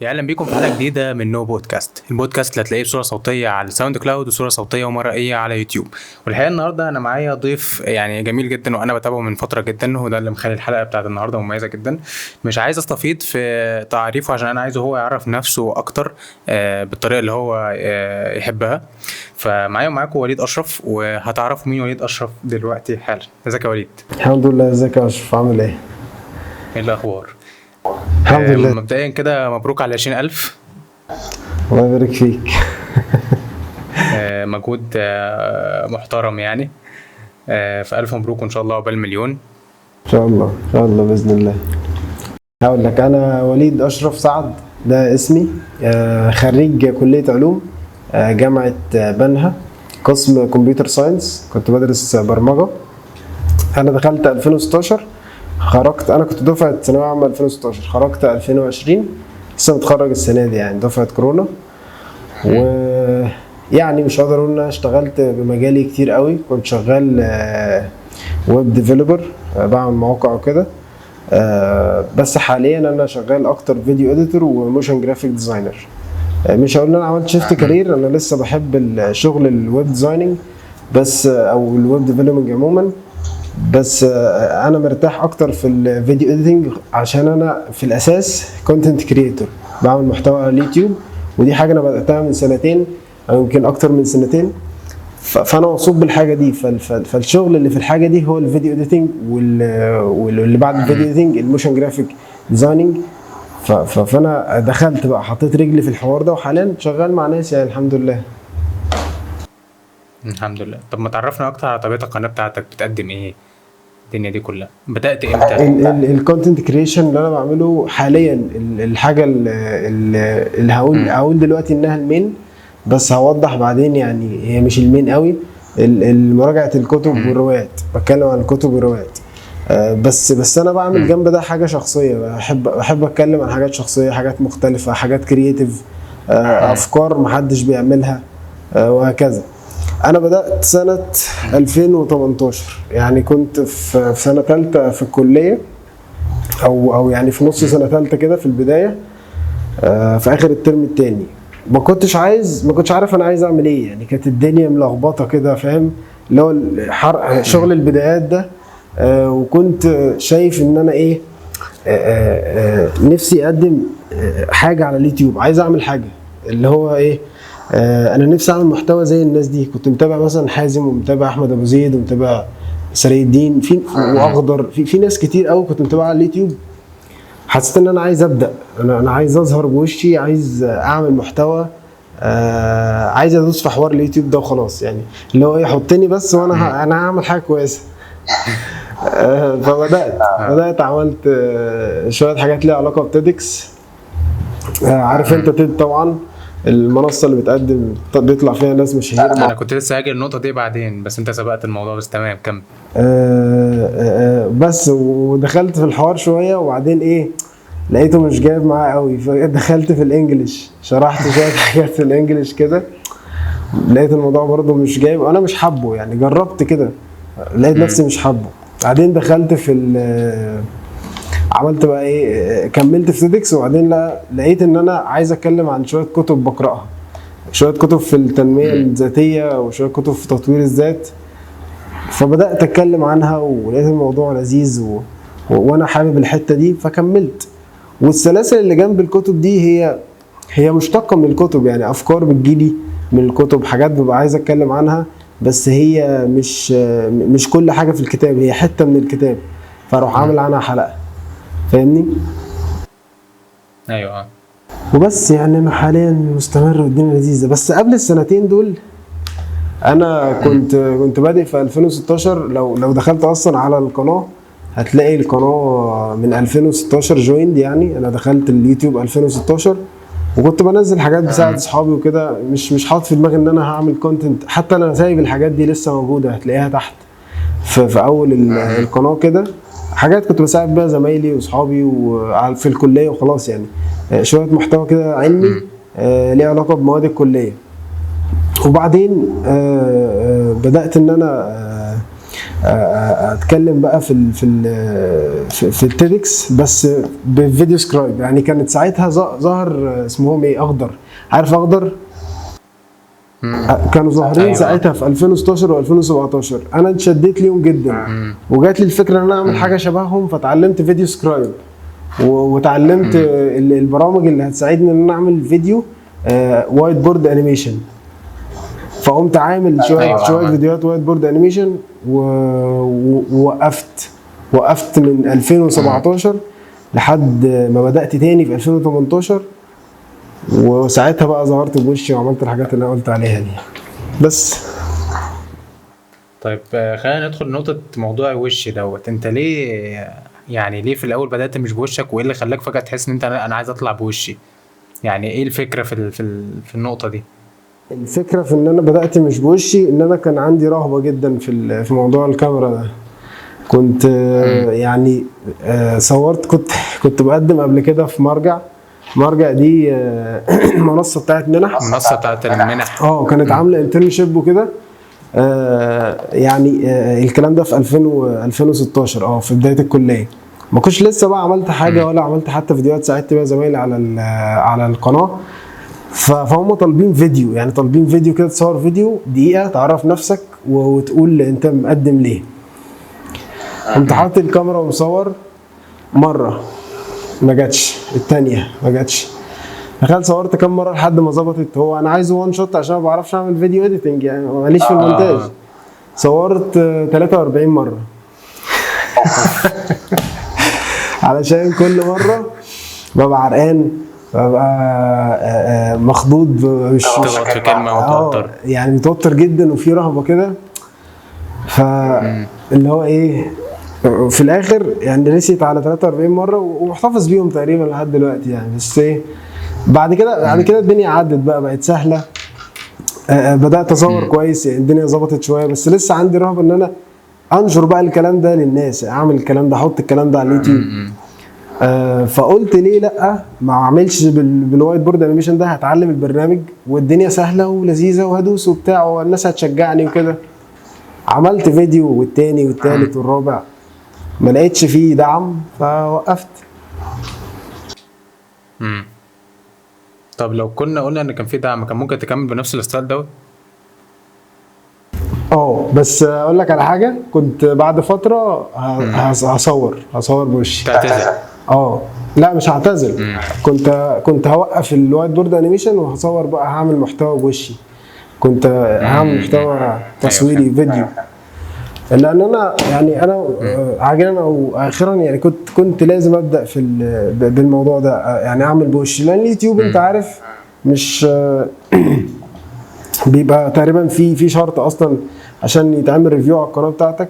يا اهلا بيكم في حلقة جديدة من نو بودكاست، البودكاست اللي هتلاقيه بصورة صوتية على ساوند كلاود وصوره صوتية ومرئيه على يوتيوب. والحقيقة النهارده انا معايا ضيف يعني جميل جدا، وانا بتابعه من فترة جدا، وده اللي مخلي الحلقة بتاعت النهارده مميزة جدا. مش عايز استفيض في تعريفه عشان انا عايزه هو يعرف نفسه اكتر بالطريقة اللي هو يحبها. فمعايا ومعاكم وليد اشرف، وهتعرفوا مين وليد اشرف دلوقتي حالا. ازيك يا وليد؟ الحمد لله. ازيك يا اشرف، عامل ايه؟ ايه الاخبار؟ الحمد لله. مبدئيا كده مبروك على 20,000. الله يبارك فيك. مجهود محترم يعني. فألف مبروك وإن شاء الله عقبال مليون. إن شاء الله، إن شاء الله بإذن الله. هقول لك، أنا وليد أشرف سعد، ده اسمي. خريج كلية علوم، جامعة بنها، قسم computer science، كنت بدرس برمجة. أنا دخلت 2016، خرجت، أنا كنت دفعة ثانوية عامة 2016، خرجت 2020، لسه متخرج السنة دي يعني، دفعة كورونا. ويعني مش هقدر اقول ان انا اشتغلت بمجالي كتير قوي، كنت شغال web developer، بعمل مواقع وكده، بس حاليا انا شغال اكتر video editor و motion graphic designer. مش هقول ان انا عملت shift career، انا لسه بحب الشغل ال web designing بس، او ال web developing عموما، بس انا مرتاح اكتر في ال video editing عشان انا في الاساس content creator، بعمل محتوى على اليوتيوب، ودي حاجة انا بداتها من سنتين او يمكن اكتر من سنتين. فانا مبسوط بالحاجة دي. فالشغل اللي في الحاجة دي هو ال video editing، واللي بعد ال video editing ال motion graphic designing. فانا دخلت بقى، حطيت رجلي في الحوار ده، وحاليا شغال مع ناس يعني، الحمد لله. الحمد لله. طب ما تعرفنا اكتر على طبيعة القناة بتاعتك، بتقدم ايه، الدنيا دي كلها، بدأت امتى؟ ال content creation اللي انا بعمله حاليا، الحاجة اللي هقول دلوقتي انها ال main، بس هوضح بعدين يعني هي مش ال main قوي، مراجعه الكتب والروايات، بتكلم عن الكتب والروايات. بس انا بعمل جنب ده حاجة شخصيه، بحب اتكلم عن حاجات شخصيه، حاجات مختلفه، حاجات creative، افكار محدش بيعملها، وهكذا. انا بدات سنة 2018، يعني كنت في سنة ثالثة في الكليه، او يعني في نص سنة ثالثة كده في البدايه، في اخر الترم الثاني. ما كنتش عارف انا عايز اعمل ايه يعني، كانت الدنيا ملخبطة كده، فاهم، اللي هو حرق شغل البدايات ده. وكنت شايف ان انا ايه، نفسي اقدم حاجة على اليوتيوب، عايز اعمل حاجة اللي هو ايه، انا نفسي اعمل محتوى زي الناس دي. كنت متابع مثلا حازم، ومتابع احمد ابو زيد، ومتابع سري الدين، في واخضر، في ناس كتير قوي كنت متابعها على اليوتيوب. حسيت ان انا عايز ابدا، انا عايز اظهر بوشي، عايز اعمل محتوى، عايز ادوس في حوار اليوتيوب ده وخلاص يعني، اللي هو ايه، حطني بس وانا انا هعمل حاجة كويسة. فبدات عملت شوية حاجات ليها علاقة ب TEDx. عارف انت TED طبعا، المنصة اللي بتقدم بيطلع فيها ناس مشاهير. انا كنت لسه هاجي النقطة دي بعدين، بس انت سبقت الموضوع، بس تمام كمل. بس ودخلت في الحوار شوية، وبعدين ايه، لقيته مش جايب معاه قوي، فدخلت في ال English، شرحت شوية حاجات في ال English كده، لقيت الموضوع برضو مش جايب، انا مش حابة يعني، جربت كده لقيت نفسي مش حابة. بعدين دخلت في عملت بقى ايه، كملت في TEDx، وبعدين لقيت ان انا عايز اتكلم عن شوية كتب بقراها، شوية كتب في التنمية الذاتية وشوية كتب في تطوير الذات، فبدات اتكلم عنها ولقيت الموضوع لذيذ وانا حابب الحتة دي فكملت. والسلاسل اللي جنب الكتب دي هي مشتقة من الكتب، يعني افكار بتجيلي من الكتب، حاجات ببقى عايز اتكلم عنها، بس هي مش كل حاجة في الكتاب، هي حتة من الكتاب، فاروح عامل عنها حلقة، فاهمني؟ ايوه. وبس يعني انا حاليا مستمر والدنيا لذيذة. بس قبل السنتين دول انا كنت بادئ في 2016. لو دخلت اصلا على القناة هتلاقي القناة من 2016 joined، يعني انا دخلت اليوتيوب 2016 وكنت بنزل حاجات بساعد اصحابي وكده، مش حاطط في دماغي ان انا هعمل content. حتى انا سايب الحاجات دي لسه موجودة، هتلاقيها تحت في اول القناة كده، حاجات كنت بساعد بيها زمايلي واصحابي في الكلية وخلاص يعني، شوية محتوى كده علمي، ليه علاقة بمواد الكلية. وبعدين بدات ان انا اتكلم بقى في ال في ال في, في ال TEDx بس ب VideoScribe. يعني كانت ساعتها ظهر اسمهم ايه، اخضر، عارف اخضر؟ كانوا ظاهرين ساعتها في 2016 و2017. انا اتشديت ليهم جدا وجات لي الفكرة ان انا اعمل حاجة شبههم، فتعلمت VideoScribe وتعلمت البرامج اللي هتساعدني ان انا اعمل فيديو whiteboard animation. فقمت عامل شوية شوية فيديوهات whiteboard animation ووقفت. وقفت من 2017 لحد ما بدات تاني في 2018، وساعتها بقى ظهرت بوشي وعملت الحاجات اللي انا قلت عليها دي بس. طيب خلينا ندخل نقطة موضوع وش دوت. انت ليه يعني ليه في الاول بدأت مش بوشك، وايه اللي خلاك فجأة تحس ان انت انا عايز اطلع بوشي؟ يعني ايه الفكرة في النقطة دي؟ الفكرة في ان انا بدأت مش بوشي ان انا كان عندي رهبة جدا في موضوع الكاميرا ده. كنت يعني صورت، كنت بقدم قبل كده في مرجع. مرجع دي منصة بتاعت منح، المنصة بتاعت المنح. كانت عاملة internship وكده. يعني الكلام ده في 2016، في بداية الكلية. ما كنتش لسه بقى عملت حاجة ولا عملت حتى فيديوهات ساعدت بيها زمايلي على القناة. فهم طالبين فيديو، يعني طالبين فيديو كده، تصور فيديو دقيقة تعرف نفسك وتقول انت مقدم ليه. قمت حاطط الكاميرا ومصور مرة، ما جاتش، التانية ما جاتش. دخلت صورت كام مرة لحد ما ظبطت. هو انا عايزه one shot عشان ما بعرفش اعمل video editing، يعني ماليش في المونتاج. صورت 43 مرة علشان كل مرة ببقى عرقان، ببقى مخضوض، مش تغلط في كلمة وتوتر، يعني متوتر جدا وفي رهبة كده. فاللي هو ايه في الاخر يعني رسيت على 43 مرة ومحتفظ بيهم تقريبا لحد دلوقتي يعني. بس ايه بعد كده الدنيا عدت بقى، بقت سهلة. بدات اصور كويس، يعني الدنيا ظبطت شوية، بس لسه عندي رهبة ان انا انشر بقى الكلام ده للناس، اعمل الكلام ده، احط الكلام ده على اليوتيوب. فقلت ليه لا ما اعملش بال whiteboard animation ده، هتعلم البرنامج والدنيا سهلة ولذيذه وهدوس وبتاع والناس هتشجعني وكده. عملت فيديو والتاني والتالت والرابع، ما لقيتش فيه دعم فوقفت. طب لو كنا قلنا ان كان في دعم كان ممكن تكمل بنفس ال style دوت؟ بس اقول لك على حاجة، كنت بعد فترة هصور بوشي. تعتزل؟ لا مش هعتزل. كنت هوقف ال whiteboard animation وهصور بقى، هعمل محتوى بوشي. كنت هعمل محتوى تصويري فيديو، لان انا يعني انا عاجلا او اخرا يعني كنت لازم ابدا في بالموضوع ده، يعني اعمل بوشي، لان اليوتيوب انت عارف مش بيبقى تقريبا في شرط اصلا عشان يتعمل review على القناة بتاعتك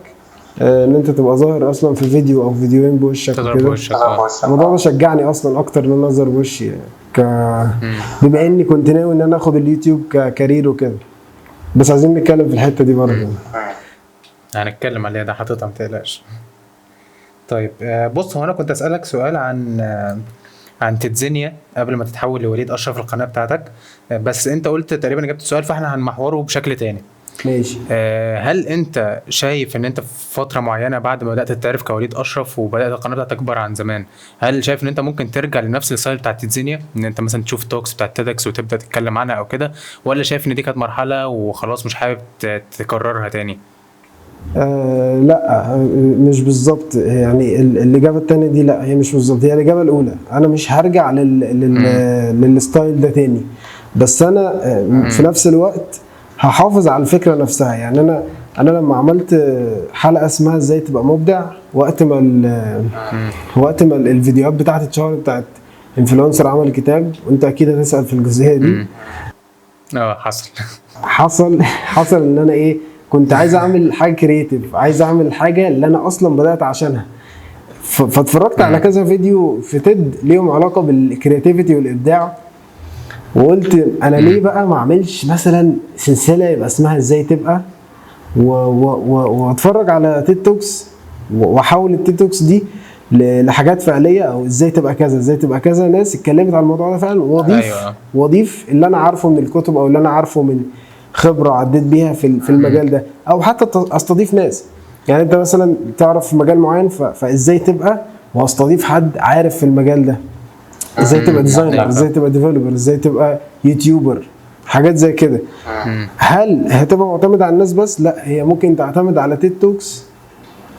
ان انت تبقى ظاهر اصلا في فيديو او فيديوهين بوشك وكده. الموضوع ده شجعني اصلا اكتر ان انا اظهر بوشي، يعني بما اني كنت ناوي ان انا اخد اليوتيوب ك career وكده. بس عايزين نتكلم في الحتة دي برضه، هنتكلم عليها، ده حاططها ما تقلقش. طيب بص، هو انا كنت اسالك سؤال عن تيدزينيا قبل ما تتحول لوليد اشرف القناة بتاعتك، بس انت قلت تقريبا جبت السؤال، فاحنا هنمحوره بشكل تاني. ماشي. هل انت شايف ان انت في فترة معينة بعد ما بدات تتعرف كوليد اشرف وبدات القناة بتاعتك تكبر عن زمان، هل شايف ان انت ممكن ترجع لنفس ال style بتاع تيدزينيا، ان انت مثلا تشوف talks بتاع TEDx وتبدا تتكلم عنها او كده، ولا شايف ان دي كانت مرحلة وخلاص مش حابب تكررها تاني؟ لا مش بالظبط. يعني الاجابة الثانية دي لا، هي مش بالظبط، هي الاجابة الاولى. انا مش هرجع لل style ده تاني، بس انا في نفس الوقت هحافظ على الفكرة نفسها. يعني انا لما عملت حلقة اسمها ازاي تبقى مبدع، وقت ما الفيديوهات بتاعت اتشهرت بتاعت influencer عمل كتاب، وانت اكيد هتسال في الجزئية دي. حصل ان انا ايه، كنت عايز اعمل حاجة creative، عايز اعمل حاجة اللي انا اصلا بدات عشانها. فاتفرجت على كذا فيديو في TED ليهم علاقة بال creativity والابداع، وقلت انا ليه بقى ما اعملش مثلا سلسلة يبقى اسمها ازاي تبقى، واتفرج على TED Talks واحول ال TED Talks دي لحاجات فعليه، او ازاي تبقى كذا ازاي تبقى كذا. ناس اتكلمت على الموضوع ده فعلا، واضيف اللي انا عارفه من الكتب او اللي انا عارفه من خبره عديت بيها في المجال ده، او حتى استضيف ناس. يعني انت مثلا تعرف في مجال معين، فازاي تبقى، واستضيف حد عارف في المجال ده، ازاي تبقى designer، ازاي تبقى developer، ازاي تبقى YouTuber، حاجات زي كده. هل هتبقى معتمدة على الناس بس؟ لا، هي ممكن تعتمد على TED Talks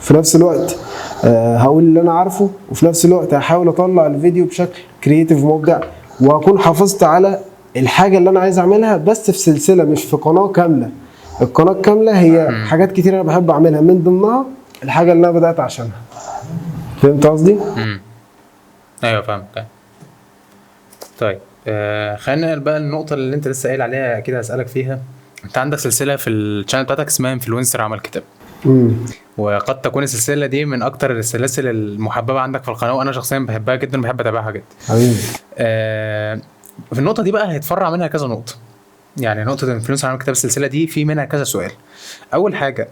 في نفس الوقت. هقول اللي انا عارفه، وفي نفس الوقت هحاول اطلع الفيديو بشكل creative مبدع، واكون حافظت على الحاجة اللي انا عايز اعملها، بس في سلسلة مش في قناة كاملة. القناة الكاملة هي حاجات كتير انا بحب اعملها، من ضمنها الحاجة اللي انا بدات عشانها. فهمت قصدي؟ ايوه فاهمك. طيب خلينا ننقل بقى النقطة اللي انت لسه قايل عليها كده، هسالك فيها. انت عندك سلسلة في ال channel بتاعتك اسمها influencer عمل كتاب، وقد تكون السلسلة دي من اكتر السلاسل المحببة عندك في القناة، وانا شخصيا بحبها جدا وبحب اتابعها جدا. حبيبي. في النقطة دي بقى هيتفرع منها كذا نقطة، يعني نقطة influencer عمل كتاب السلسلة دي في منها كذا سؤال. اول حاجة،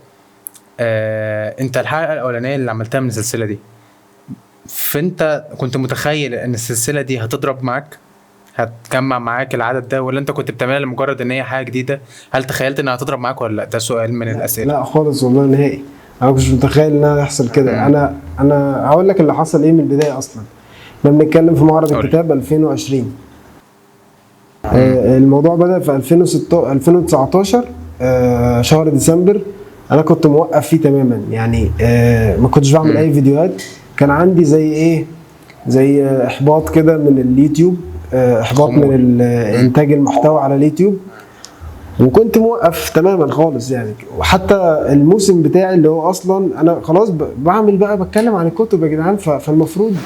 انت الحلقة الاولانية اللي عملتها من السلسلة دي، فانت كنت متخيل ان السلسلة دي هتضرب معاك، هتجمع معاك العدد ده، ولا انت كنت بتعملها لمجرد ان هي حاجة جديدة؟ هل تخيلت انها هتضرب معاك ولا لا؟ ده سؤال من الاسئلة. لا خالص والله نهائي، انا مش متخيل انها يحصل كده. انا هقول لك اللي حصل ايه من البداية اصلا. احنا بنتكلم في معرض الكتاب 2020. الموضوع بدا في 2019 شهر ديسمبر. انا كنت موقف فيه تماما، يعني ما كنتش بعمل اي فيديوهات. كان عندي زي ايه، زي احباط كده من اليوتيوب، احباط من انتاج المحتوى على اليوتيوب، وكنت موقف تماما خالص يعني. وحتى الموسم بتاعي اللي هو اصلا انا خلاص بعمل بقى، بتكلم عن الكتب يا جدعان، فالمفروض،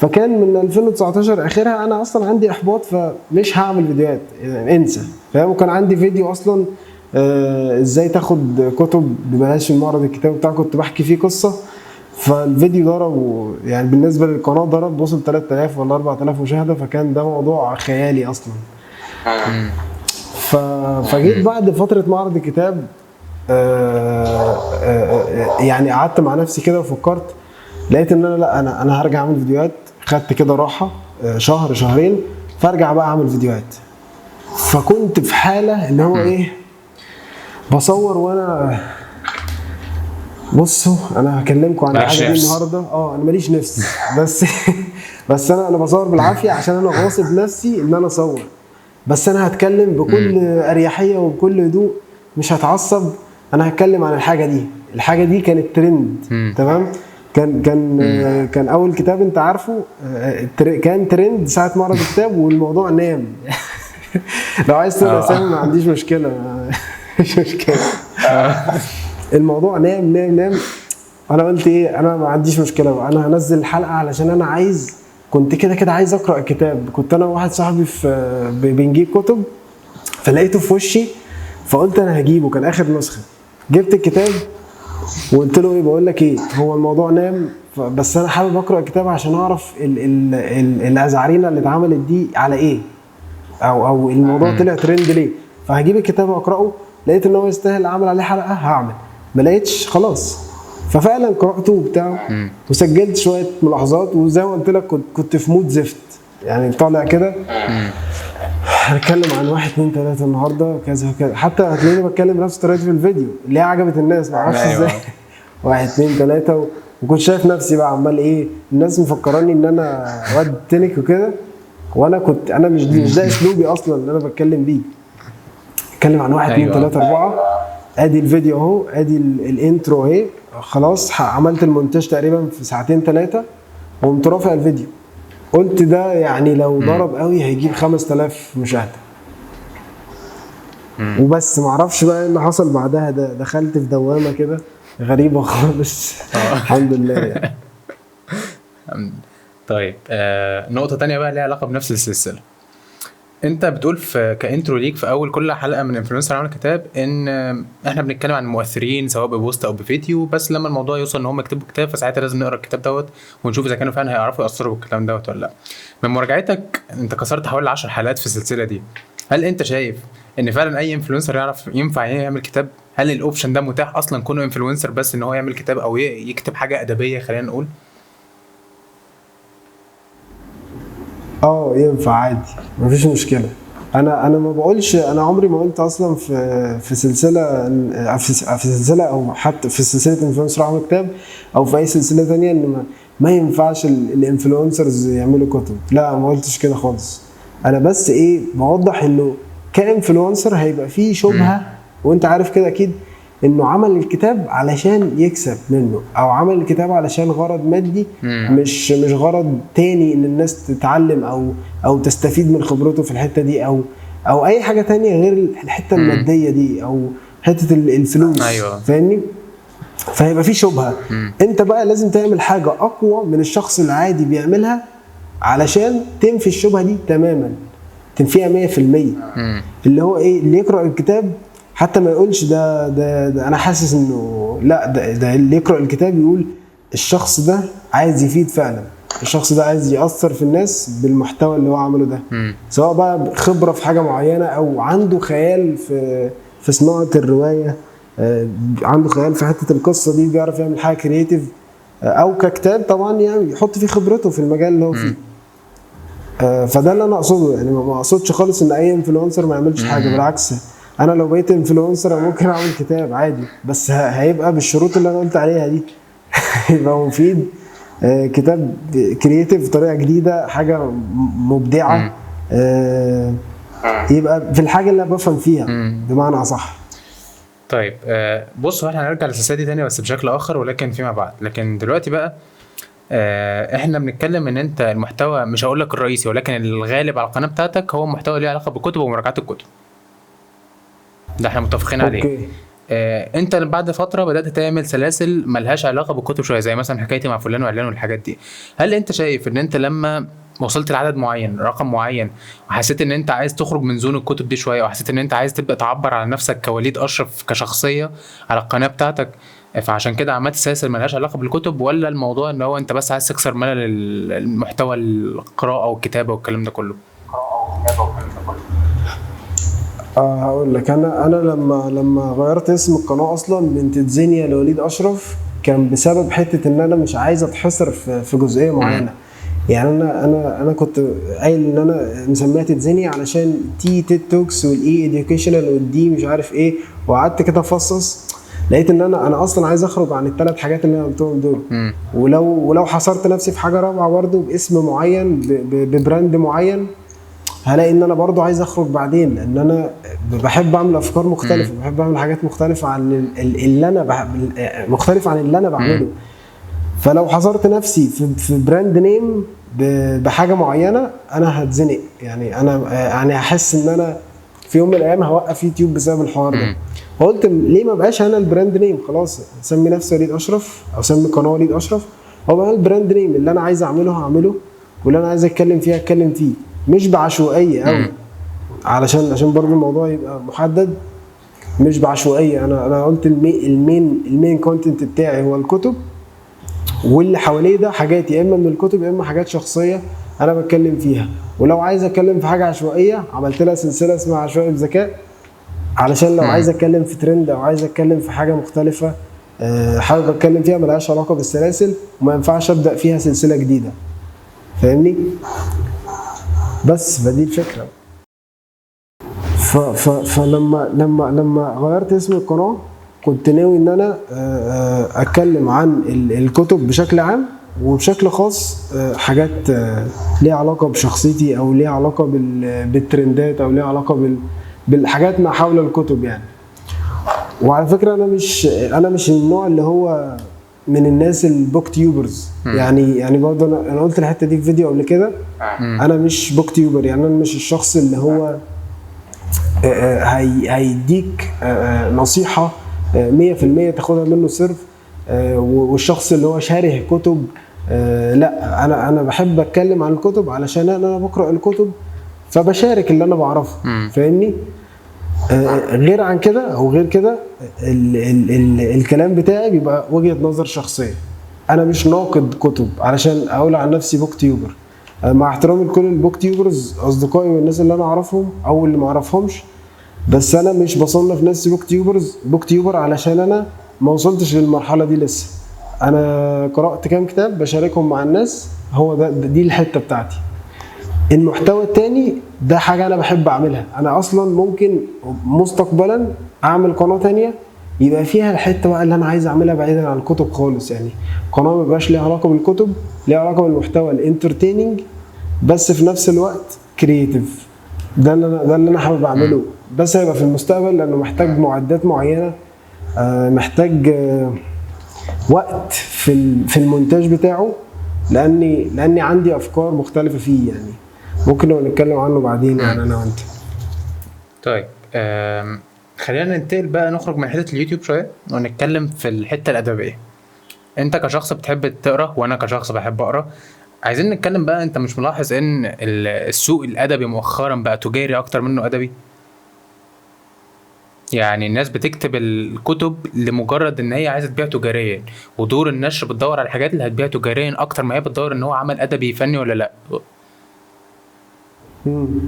فكان من 2019 اخرها انا اصلا عندي احباط، فمش هعمل فيديوهات يعني، انسى، فاهم. وكان عندي فيديو اصلا ازاي تاخد كتب ببلاش من معرض الكتاب بتاع، كنت بحكي فيه قصة، فالفيديو ضرب، يعني بالنسبة للقناة ضرب، وصل 3000 ولا 4000 مشاهده، فكان ده موضوع خيالي اصلا. فجيت بعد فترة معرض الكتاب، يعني قعدت مع نفسي كده وفكرت، لقيت ان انا لا، انا هرجع اعمل فيديوهات. خدت كده راحة شهر شهرين، فارجع بقى اعمل فيديوهات. فكنت في حاله اللي هو ايه، بصور وانا بصوا انا هكلمكم عن الحاجة دي النهارده. انا ماليش نفس، بس بس انا بصور بالعافية عشان انا غاصب نفسي ان انا اصور، بس انا هتكلم بكل اريحية وبكل هدوء، مش هتعصب. انا هتكلم عن الحاجة دي. الحاجة دي كانت ترند، تمام. كان كان كان اول كتاب انت عارفه كان ترند ساعة معرض الكتاب، والموضوع نام. لو عايز تقول اسامي ما عنديش مشكلة، مش مشكلة. الموضوع نام نام نام. انا قلت ايه، انا ما عنديش مشكلة بقى، انا هنزل الحلقة علشان انا عايز، كنت كده كده عايز اقرا الكتاب. كنت انا وواحد صاحبي في بنجيب كتب، فلقيته في وشي، فقلت انا هجيبه، كان اخر نسخه. جبت الكتاب وقلت له ايه، بقول لك ايه، هو الموضوع نام، بس انا حابب اقرا الكتاب عشان اعرف الازعرينه اللي اتعملت دي على ايه، او الموضوع طلع ترند ليه، فهجيب الكتاب واقراه. لقيت ان هو يستاهل اعمل عليه حلقة، هعمل. ما لقيتش، خلاص. ففعلا قراته وبتاع، وسجلت شوية ملاحظات، وزي ما قلت لك كنت في mood زفت يعني، طالع كده هنتكلم عن 1 2 3 النهارده كذا كذا. حتى هتلاقيني بتكلم نفس طريقتي في الفيديو اللي هي عجبت الناس، ما اعرفش ازاي. 1 2 3، وكنت شايف نفسي بقى عمال ايه، الناس مفكراني ان انا واد تنك وكده، وانا كنت انا مش ده اسلوبي اصلا اللي انا بتكلم بيه. اتكلم عن 1 2 3 4، ادي الفيديو اهو، ادي ال intro اهي، خلاص عملت المونتاج تقريبا في 2 3 ساعات، وقمت رافع الفيديو. قلت ده يعني لو ضرب قوي هيجيب 5000 مشاهده وبس. معرفش بقى ايه اللي حصل بعدها، ده دخلت في دوامه كده غريبة خالص. الحمد لله يعني. طيب نقطة تانية بقى ليها علاقة بنفس السلسلة. انت بتقول في ك intro ليك في اول كل حلقة من influencer عمل كتاب ان احنا بنتكلم عن المؤثرين سواء ب post او بفيديو، بس لما الموضوع يوصل ان هم يكتبوا كتاب فساعتها لازم نقرا الكتاب دوت ونشوف اذا كانوا فعلا هيعرفوا ياثروا بالكلام دوت ولا لا. من مراجعتك انت كسرت حوالي 10 حلقات في السلسلة دي، هل انت شايف ان فعلا اي influencer يعرف ينفع يعمل كتاب؟ هل ال option ده متاح اصلا كونه influencer بس ان هو يعمل كتاب او يكتب حاجة ادبية خلينا نقول؟ ينفع عادي، مفيش مشكلة. انا ما بقولش، انا عمري ما قلت اصلا في سلسلة، في سلسلة او حتى في سلسلة influencer عمل كتاب او في اي سلسلة ثانية، ان ما ينفعش ال influencers يعملوا كتب. لا، ما قلتش كده خالص. انا بس ايه، بوضح انه ك influencer هيبقى فيه شبهه، وانت عارف كده اكيد، انه عمل الكتاب علشان يكسب منه، او عمل الكتاب علشان غرض مادي، مش غرض تاني ان الناس تتعلم او تستفيد من خبرته في الحتة دي، او اي حاجة تانية غير الحتة المادية دي او حتة الفلوس. أيوة. فاهمني؟ فهيبقى في شبهه. انت بقى لازم تعمل حاجة اقوى من الشخص العادي بيعملها علشان تنفي الشبهة دي تماما، تنفيها 100%. اللي هو ايه، اللي يقرا الكتاب حتى ما يقولش ده ده, ده انا حاسس انه لا، ده اللي يقرا الكتاب يقول الشخص ده عايز يفيد فعلا، الشخص ده عايز يأثر في الناس بالمحتوى اللي هو عمله ده، سواء بقى خبرة في حاجة معينة او عنده خيال في صناعة الرواية، عنده خيال في حتة القصة دي، بيعرف يعمل حاجة creative، او ككتاب طبعا يعني يحط فيه خبرته في المجال اللي هو فيه. فده اللي انا اقصده يعني، ما اقصدش خالص ان اي influencer ما يعملش حاجة، بالعكس انا لو بقيت influencer ممكن اعمل كتاب عادي، بس هيبقى بالشروط اللي انا قلت عليها دي. يبقى مفيد، كتاب creative بطريقة جديدة، حاجة مبدعة، يبقى في الحاجة اللي انا بفهم فيها بمعنى اصح. طيب بص، احنا هنرجع للسلسلة دي تاني بس بشكل اخر، ولكن فيما بعد. لكن دلوقتي بقى احنا بنتكلم ان انت المحتوى، مش هقول لك الرئيسي، ولكن الغالب على القناة بتاعتك هو محتوى ليه علاقة بالكتب ومراجعات الكتب، ده احنا متفقين عليه. okay. انت بعد فترة بدات تعمل سلاسل ملهاش علاقة بالكتب شوية، زي مثلا حكايتي مع فلان وعلان والحاجات دي. هل انت شايف ان انت لما وصلت لعدد معين، رقم معين، وحسيت ان انت عايز تخرج من zone الكتب دي شوية، وحسيت ان انت عايز تبدا تعبر على نفسك كوليد اشرف كشخصية على القناة بتاعتك، فعشان كده عملت سلاسل ملهاش علاقة بالكتب؟ ولا الموضوع ان هو انت بس عايز تكسر ملل المحتوى القراءة والكتابة والكلام ده كله؟ هقول لك، انا لما غيرت اسم القناة اصلا من تتزينيا لوليد اشرف، كان بسبب حتة ان انا مش عايز اتحصر في جزئية معينة. يعني انا كنت قايل ان انا مسميها تتزينيا علشان T TED Talks وال E educational وال D مش عارف ايه، وقعدت كده افصص، لقيت ان انا اصلا عايز اخرج عن الثلاث حاجات اللي انا قلتهم دول. ولو حصرت نفسي في حاجة رابعه برضه باسم معين ب brand معين، هلاقي ان انا برضو عايز اخرج بعدين، لان انا بحب اعمل افكار مختلفة، بحب اعمل حاجات مختلفة عن اللي انا مختلف عن اللي انا بعمله. فلو حصرت نفسي في brand name بحاجة معينة، انا هتزنق يعني، انا يعني هحس ان انا في يوم من الايام هوقف يوتيوب بسبب الحوار ده. فقلت ليه ما بقاش انا ال brand name، خلاص سمي نفسي وليد اشرف او سمي قناة وليد اشرف، هو انا ال brand name اللي انا عايز اعمله هعمله، واللي انا عايز اتكلم فيه هتكلم فيه، مش بعشوائيه قوي، علشان برضو الموضوع يبقى محدد، مش بعشوائيه. انا قلت ال main content بتاعي هو الكتب، واللي حواليه ده حاجات يا اما من الكتب يا اما حاجات شخصية انا بتكلم فيها. ولو عايز اتكلم في حاجة عشوائية، عملت لها سلسلة اسمها عشوائي بذكاء، علشان لو عايز اتكلم في ترند او عايز اتكلم في حاجة مختلفة، حابب اتكلم فيها ملهاش علاقة بالسلاسل، وما ينفعش ابدا فيها سلسلة جديدة، فاهمني؟ بس فدي الفكرة. فلما لما لما غيرت اسم القناة، كنت ناوي ان انا اتكلم عن الكتب بشكل عام، وبشكل خاص حاجات ليها علاقة بشخصيتي، او ليها علاقة بالترندات، او ليها علاقة بالحاجات ما حول الكتب يعني. وعلى فكرة انا مش النوع اللي هو من الناس ال booktubers يعني برضه انا قلت الحتة دي في فيديو قبل كده، انا مش booktuber يعني، انا مش الشخص اللي هو هيديك نصيحة 100% تاخدها منه صرف، والشخص اللي هو شارح كتب، لا، انا بحب اتكلم عن الكتب علشان انا بقرا الكتب، فبشارك اللي انا بعرفه، فاهمني؟ غير عن كده او غير كده، ال ال ال الكلام بتاعي بيبقى وجهة نظر شخصية. انا مش ناقد كتب علشان اقول عن نفسي booktuber، مع احترامي لكل ال booktubers اصدقائي والناس اللي انا اعرفهم او اللي ما اعرفهمش، بس انا مش بصنف نفسي booktuber علشان انا ما وصلتش للمرحلة دي لسه. انا قرأت كام كتاب بشاركهم مع الناس، هو ده دي الحتة بتاعتي. المحتوى التاني ده حاجة انا بحب اعملها. انا اصلا ممكن مستقبلا اعمل قناة تانية يبقى فيها الحتة بقى اللي انا عايز اعملها بعيدا عن الكتب خالص، يعني قناة ما يبقاش ليها علاقة بالكتب، ليها علاقة بالمحتوى ال entertaining بس في نفس الوقت creative. ده اللي انا حابب اعمله، بس هيبقى في المستقبل لانه محتاج معدات معينة، محتاج وقت في المونتاج بتاعه، لاني عندي افكار مختلفة فيه، يعني ممكن نبقى نتكلم عنه بعدين يعني انا وانت. طيب خلينا ننتقل بقى، نخرج من حتة اليوتيوب شوية ونتكلم في الحتة الادبية. انت كشخص بتحب تقرا وانا كشخص بحب اقرا، عايزين نتكلم بقى. انت مش ملاحظ ان السوق الادبي مؤخرا بقى تجاري اكتر منه ادبي؟ يعني الناس بتكتب الكتب لمجرد ان هي عايزه تبيع تجاريا، ودور النشر بتدور على الحاجات اللي هتبيع تجاريا اكتر ما هي بتدور ان هو عمل ادبي فني ولا لا.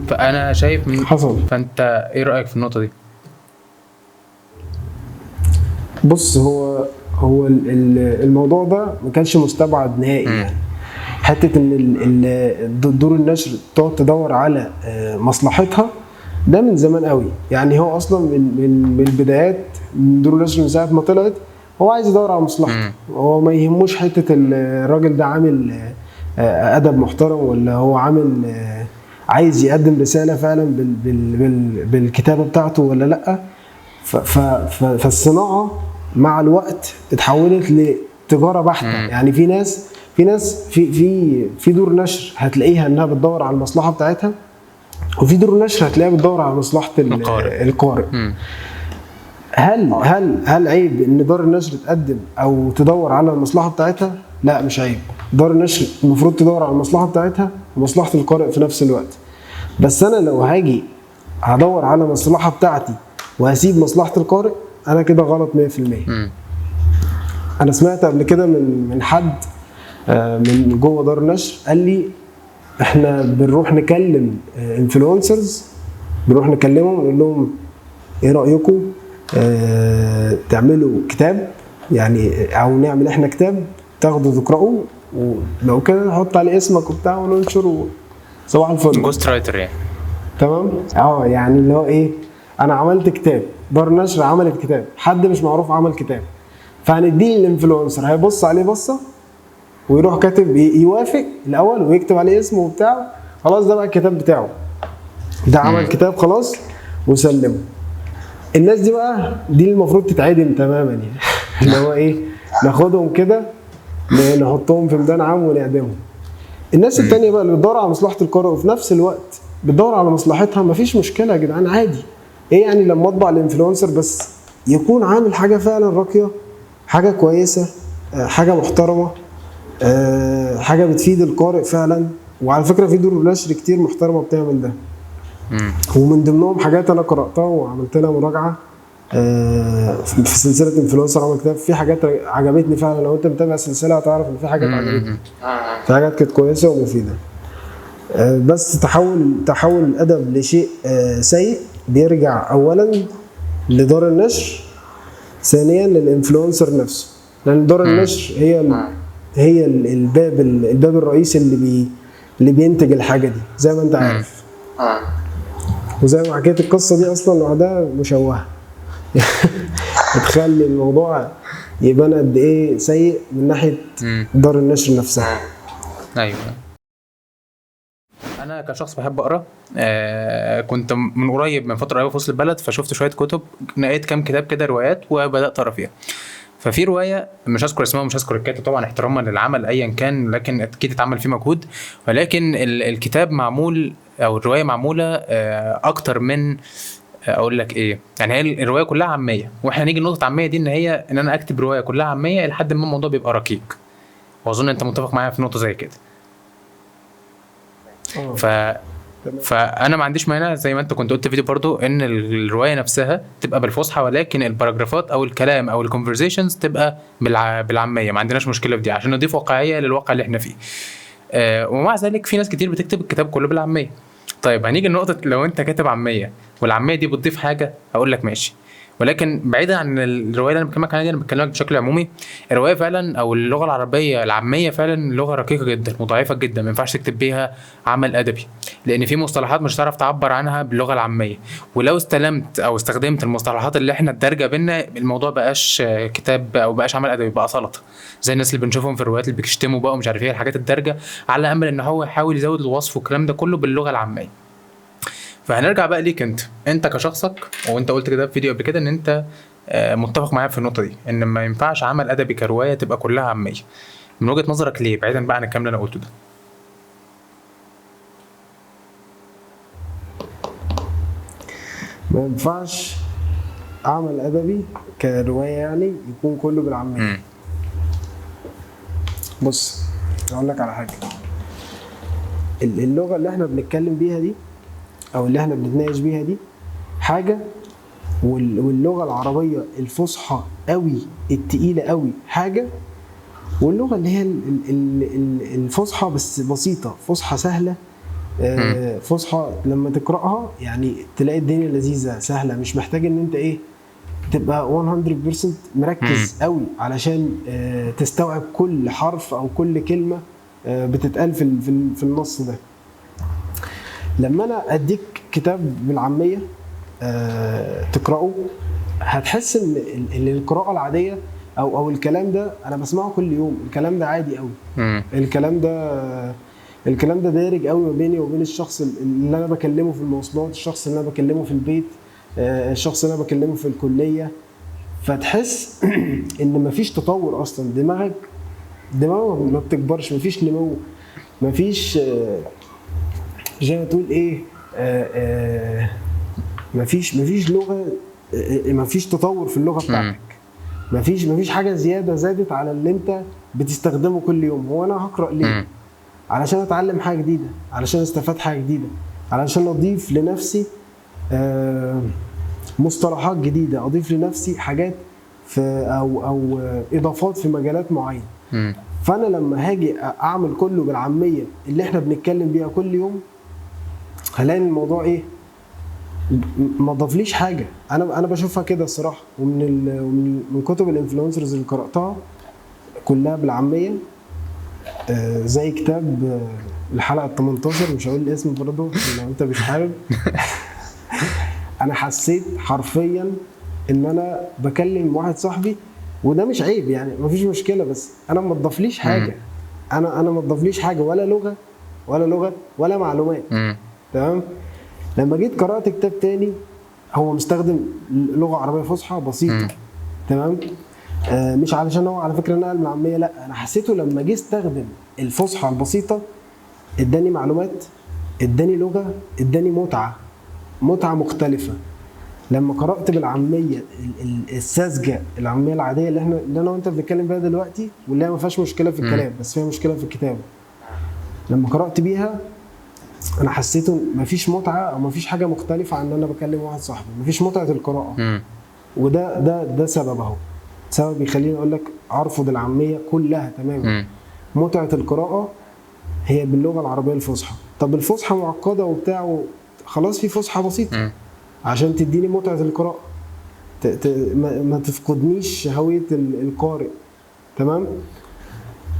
فانا شايف من حصل. فانت ايه رايك في النقطة دي؟ بص، هو الموضوع ده ما كانش مستبعد نهائي. يعني حتة ان دور النشر تقعد تدور على مصلحتها ده من زمان قوي. يعني هو اصلا من البدايات، من دور النشر من ساعة ما طلعت هو عايز يدور على مصلحته. هو ما يهموش حتة الراجل ده عامل ادب محترم ولا هو عامل عايز يقدم رسالة فعلا بالكتابة بتاعته ولا لا. فالصناعه مع الوقت اتحولت لتجاره بحته. يعني في ناس في دور نشر هتلاقيها انها بتدور على المصلحة بتاعتها، وفي دور نشر هتلاقيها بتدور على مصلحة القارئ. هل عيب ان دار النشر تقدم او تدور على المصلحة بتاعتها؟ لا، مش عيب. دار النشر المفروض تدور على المصلحة بتاعتها ومصلحه القارئ في نفس الوقت. بس انا لو هاجي هدور على المصلحة بتاعتي وهسيب مصلحة القارئ، انا كده غلط 100%. انا سمعت قبل كده من حد من جوه دار النشر قال لي احنا بنروح نكلم influencers، بنروح نكلمهم نقول لهم ايه رايكم تعملوا كتاب، يعني او نعمل احنا كتاب تاخدوا تقرأوه، ولو كده نحط عليه اسمك وبتاع وننشره. صباح الفل، ghost writer يعني. تمام. يعني اللي هو ايه، انا عملت كتاب، دار نشر عملت كتاب، حد مش معروف عمل كتاب، فهنديه لل influencer هيبص عليه بصة ويروح كاتب يوافق الاول ويكتب عليه اسمه وبتاع، خلاص ده بقى الكتاب بتاعه، ده عمل كتاب خلاص وسلمه. الناس دي بقى دي المفروض تتعدم تماما، يعني اللي هو ايه، ناخدهم كده نحطهم في ميدان عام ونعدمهم. الناس التانية بقى اللي بتدور على مصلحة القارئ وفي نفس الوقت بتدور على مصلحتها، مفيش مشكلة يا جدعان، عادي. ايه يعني لما اطبع ال influencer بس يكون عامل حاجة فعلا راقية، حاجة كويسة، حاجة محترمة، حاجة بتفيد القارئ فعلا. وعلى فكرة في دور نشر كتير محترمة بتعمل ده، ومن ضمنهم حاجات انا قرأتها وعملت لها مراجعة في سلسلة influencer عمل كتاب. في حاجات عجبتني فعلا، لو انت متابع السلسلة هتعرف ان في حاجات عجبتني، في حاجات كانت كويسة ومفيدة. بس تحول الادب لشيء سيء بيرجع اولا لدار النشر، ثانيا لل influencer نفسه، لان دار النشر هي الباب الرئيسي اللي بينتج الحاجة دي زي ما انت عارف. وزي ما حكيت القصة دي اصلا لوحدها مشوهة بتخلي الموضوع يبان قد ايه سيء من ناحية دار النشر نفسها. ايوه، انا كشخص بحب اقرا، كنت من قريب، من فترة قريبه في وسط البلد، فشفت شوية كتب، نقيت كام كتاب كده روايات وبدات اقرا فيها. ففي رواية مش هذكر اسمها ومش هذكر الكاتب طبعا احتراما للعمل ايا كان، لكن اكيد اتعمل فيه مجهود، ولكن الكتاب معمول او الرواية معمولة اكتر من اقول لك ايه، يعني هي الرواية كلها عامية، واحنا نيجي لنقطة عامية دي ان هي ان انا اكتب رواية كلها عامية لحد ما الموضوع بيبقى ركيك، واظن انت متفق معايا في نقطة زي كده. فانا ما عنديش مانع زي ما انت كنت قلت في فيديو برضو ان الرواية نفسها تبقى بالفصحى، ولكن ال paragraph ات او الكلام او ال conversations تبقى بالعامية، ما عندناش مشكلة في دي عشان نضيف واقعية للواقع اللي احنا فيه. ومع ذلك في ناس كتير بتكتب الكتاب كله بالعامية. طيب هنيجي لنقطة، لو انت كاتب عامية والعاميه دي بتضيف حاجة هقول لك ماشي، ولكن بعيدا عن الرواية اللي انا بكلمك عنها دي، انا بكلمك بشكل عمومي. الرواية فعلا او اللغة العربية العامية فعلا لغة رقيقه جدا وضعيفه جدا، ما ينفعش تكتب بيها عمل ادبي، لان في مصطلحات مش هتعرف تعبر عنها باللغة العامية، ولو استلمت او استخدمت المصطلحات اللي احنا الدارجة بينا الموضوع بقاش كتاب او بقاش عمل ادبي، بقى سلطة زي الناس اللي بنشوفهم في الروايات اللي بيشتموا بقى ومش عارف ايه الحاجات الدارجة، على امل ان هو يحاول يزود الوصف والكلام ده كله باللغة العامية. فهنرجع بقى ليك انت كشخصك، وانت قلت كده في فيديو قبل كده ان انت متفق معايا في النقطة دي، ان ما ينفعش عمل ادبي كرواية تبقى كلها عامية. من وجهه نظرك ليه، بعيدا بقى عن الكلام اللي انا قلته ده؟ ما ينفعش عمل ادبي كرواية يعني يكون كله بالعامية. بص اقول لك على حاجة، اللغة اللي احنا بنتكلم بيها دي او اللي احنا بنتناقش بيها دي حاجة، واللغة العربية الفصحى قوي التقيله قوي حاجة، واللغة اللي هي الفصحى بس بسيطة، فصحى سهلة، فصحى لما تقراها يعني تلاقي الدنيا لذيذة سهلة، مش محتاج ان انت ايه تبقى 100% مركز قوي علشان تستوعب كل حرف او كل كلمة بتتقال في النص ده. لما انا اديك كتاب بالعامية تقراه هتحس ان القراءة العادية او الكلام ده انا بسمعه كل يوم، الكلام ده عادي قوي، الكلام ده دارج قوي ما بيني وبين الشخص اللي انا بكلمه في المواصلات، الشخص اللي انا بكلمه في البيت، الشخص اللي انا بكلمه في الكلية. فتحس ان مفيش تطور اصلا، دماغك ما بتكبرش، مفيش نمو، مفيش زي ما تقول ايه، مفيش لغة، مفيش تطور في اللغة بتاعتك، مفيش حاجة زيادة زادت على اللي انت بتستخدمه كل يوم. هو انا هقرا ليه؟ علشان اتعلم حاجة جديدة، علشان استفاد حاجة جديدة، علشان اضيف لنفسي مصطلحات جديدة، اضيف لنفسي حاجات في او اضافات في مجالات معينة. فانا لما هاجي اعمل كله بالعامية اللي احنا بنتكلم بيها كل يوم هلاقي الموضوع ايه، ما ضافليش حاجة. انا بشوفها كده الصراحة، ومن من كتب ال influencers اللي قراتها كلها بالعامية، زي كتاب الحلقة 18، مش هقول الاسم برضه لو انت مش حابب. انا حسيت حرفيا ان انا بكلم واحد صاحبي، وده مش عيب يعني، مفيش مشكلة، بس انا ما اضافليش حاجة. انا ما اضافليش حاجة، ولا لغة ولا معلومات. تمام. لما جيت قرات كتاب تاني هو مستخدم لغة عربية فصحى بسيطة، تمام، مش علشان هو على فكرة نقل من العامية، لا، انا حسيته لما جه استخدم الفصحى البسيطة اداني معلومات، اداني لغة، اداني متعه مختلفة. لما قرات بالعامية الساذجه، العامية العادية اللي انا وانت بنتكلم بيها دلوقتي، واللي هي ما فيهاش مشكلة في الكلام بس فيها مشكلة في الكتابة، لما قرات بيها انا حسيته مفيش متعه او مفيش حاجة مختلفة عن ان انا بكلم واحد صاحبي، مفيش متعه القراءة. وده ده ده سبب اهو، سبب يخليني اقول لك ارفض العامية كلها تماما. متعه القراءة هي باللغة العربية الفصحى. طب الفصحى معقدة وبتاع، خلاص في فصحى بسيطة عشان تديني متعه القراءة، ما تفقدنيش هوية القارئ. تمام.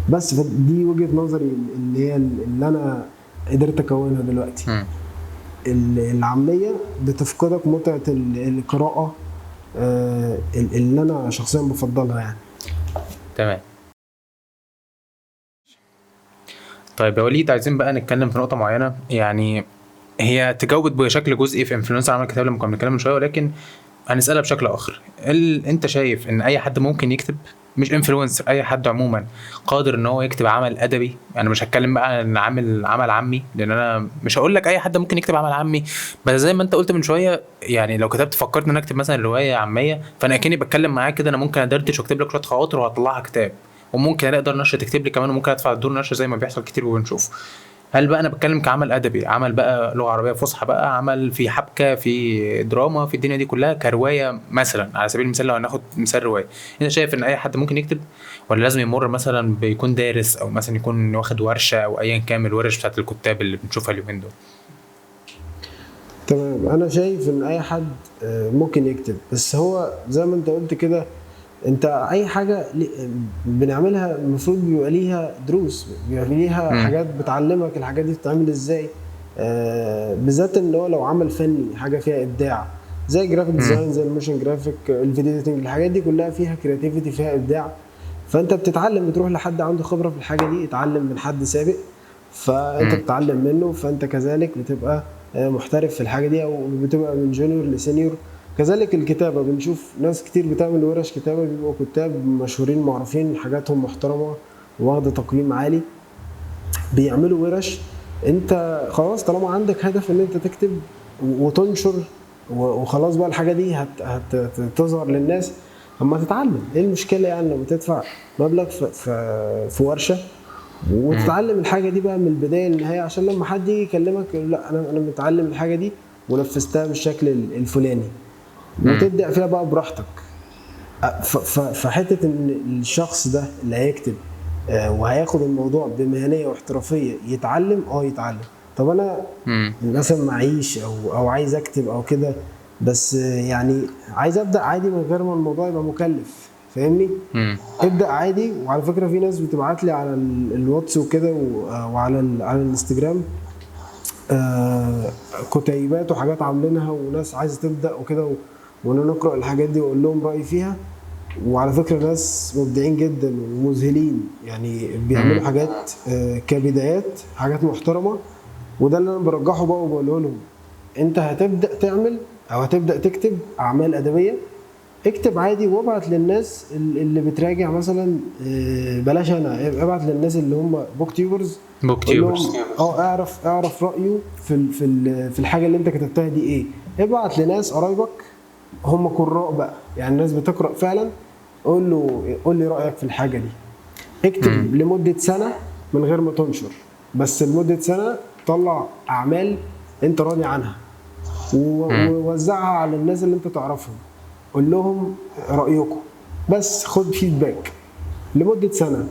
بس دي وجهه نظري اللي هي اللي انا قدرت اكونها دلوقتي. العامية بتفقدك متعه القراءة اللي انا شخصيا بفضلها يعني. تمام. طيب يا وليد، عايزين بقى نتكلم في نقطة معينة، يعني هي تجاوبت بشكل جزئي في influencer عمل كتاب لما كنا بنتكلم من شوية، ولكن هنسالها بشكل اخر. هل انت شايف ان اي حد ممكن يكتب، مش influencer، اي حد عموما قادر ان هو يكتب عمل ادبي؟ انا مش هتكلم بقى عن عمل عامي، لان انا مش هقول لك اي حد ممكن يكتب عمل عامي، بس زي ما انت قلت من شوية، يعني لو كتبت فكرت ان انا اكتب مثلا رواية عامية، فانا اكني بتكلم معاك كده، انا ممكن ادردش واكتب لك شوية خواطر وهطلعها كتاب، وممكن الاقي دار نشر تكتب لي كمان، وممكن ادفع دور نشر زي ما بيحصل كتير وبنشوف. هل بقى انا بتكلم كعمل ادبي، عمل بقى لغة عربية فصحى، بقى عمل في حبكة، في دراما، في الدنيا دي كلها، كرواية مثلا على سبيل المثال، لو هناخد مثال رواية، انت شايف ان اي حد ممكن يكتب، ولا لازم يمر مثلا بيكون دارس، او مثلا يكون واخد ورشه، او ايا كان من الورش بتاعت الكتاب اللي بنشوفها اليومين دول؟ تمام. انا شايف ان اي حد ممكن يكتب، بس هو زي ما انت قلت كده، انت اي حاجة بنعملها المفروض بيبقى ليها دروس، بيبقى ليها حاجات بتعلمك الحاجات دي بتتعمل ازاي، بالذات ان هو لو عمل فني حاجة فيها ابداع زي graphic design، زي ال motion graphic، ال video editing، الحاجات دي كلها فيها creativity، فيها ابداع. فانت بتتعلم، بتروح لحد عنده خبره في الحاجة دي، اتعلم من حد سابق، فانت بتتعلم منه، فانت كذلك بتبقى محترف في الحاجة دي، او بتبقى من junior ل senior. كذلك الكتابة، بنشوف ناس كتير بتعمل ورش كتابه، بيبقوا كتاب مشهورين معروفين، حاجاتهم محترمه واخده تقييم عالي، بيعملوا ورش. انت خلاص طالما عندك هدف ان انت تكتب وتنشر وخلاص بقى الحاجة دي هتظهر للناس، اما تتعلم. ايه المشكلة يعني لما تدفع مبلغ في ورشه وتتعلم الحاجة دي بقى من البداية للنهاية، عشان لما حد يجي يكلمك يقول لا انا متعلم الحاجة دي ونفذتها بالشكل الفلاني، وتبدا فيها بقى براحتك. فحته ان الشخص ده اللي هيكتب وهياخد الموضوع بمهنيه واحترافيه يتعلم، يتعلم. طب انا مثلا معيش او عايز اكتب او كده، بس يعني عايز ابدا عادي من غير ما الموضوع يبقى مكلف، فاهمني؟ ابدا عادي. وعلى فكرة في ناس بتبعت لي على الواتس وكده وعلى على الانستجرام كتيبات وحاجات عاملينها، وناس عايزه تبدا وكده، وانا نقرا الحاجات دي واقول لهم رايي فيها. وعلى فكرة ناس مبدعين جدا ومذهلين، يعني بيعملوا حاجات كبدايات، حاجات محترمه. وده اللي انا برجحه بقى وبقوله لهم، انت هتبدا تعمل او هتبدا تكتب اعمال ادبية، اكتب عادي وابعت للناس اللي بتراجع مثلا، بلاش انا، ابعت للناس اللي هم booktubers، booktubers اعرف رايه في في الحاجة اللي انت كتبتها دي ايه. ابعت لناس قرايبك هم قراء بقى، يعني الناس بتقرا فعلا، قول له قول لي رايك في الحاجة دي. اكتب لمدة سنة من غير ما تنشر، بس لمدة سنة طلع اعمال انت راضي عنها ووزعها على الناس اللي انت تعرفهم، قول لهم رايكم، بس خد feedback لمدة سنة.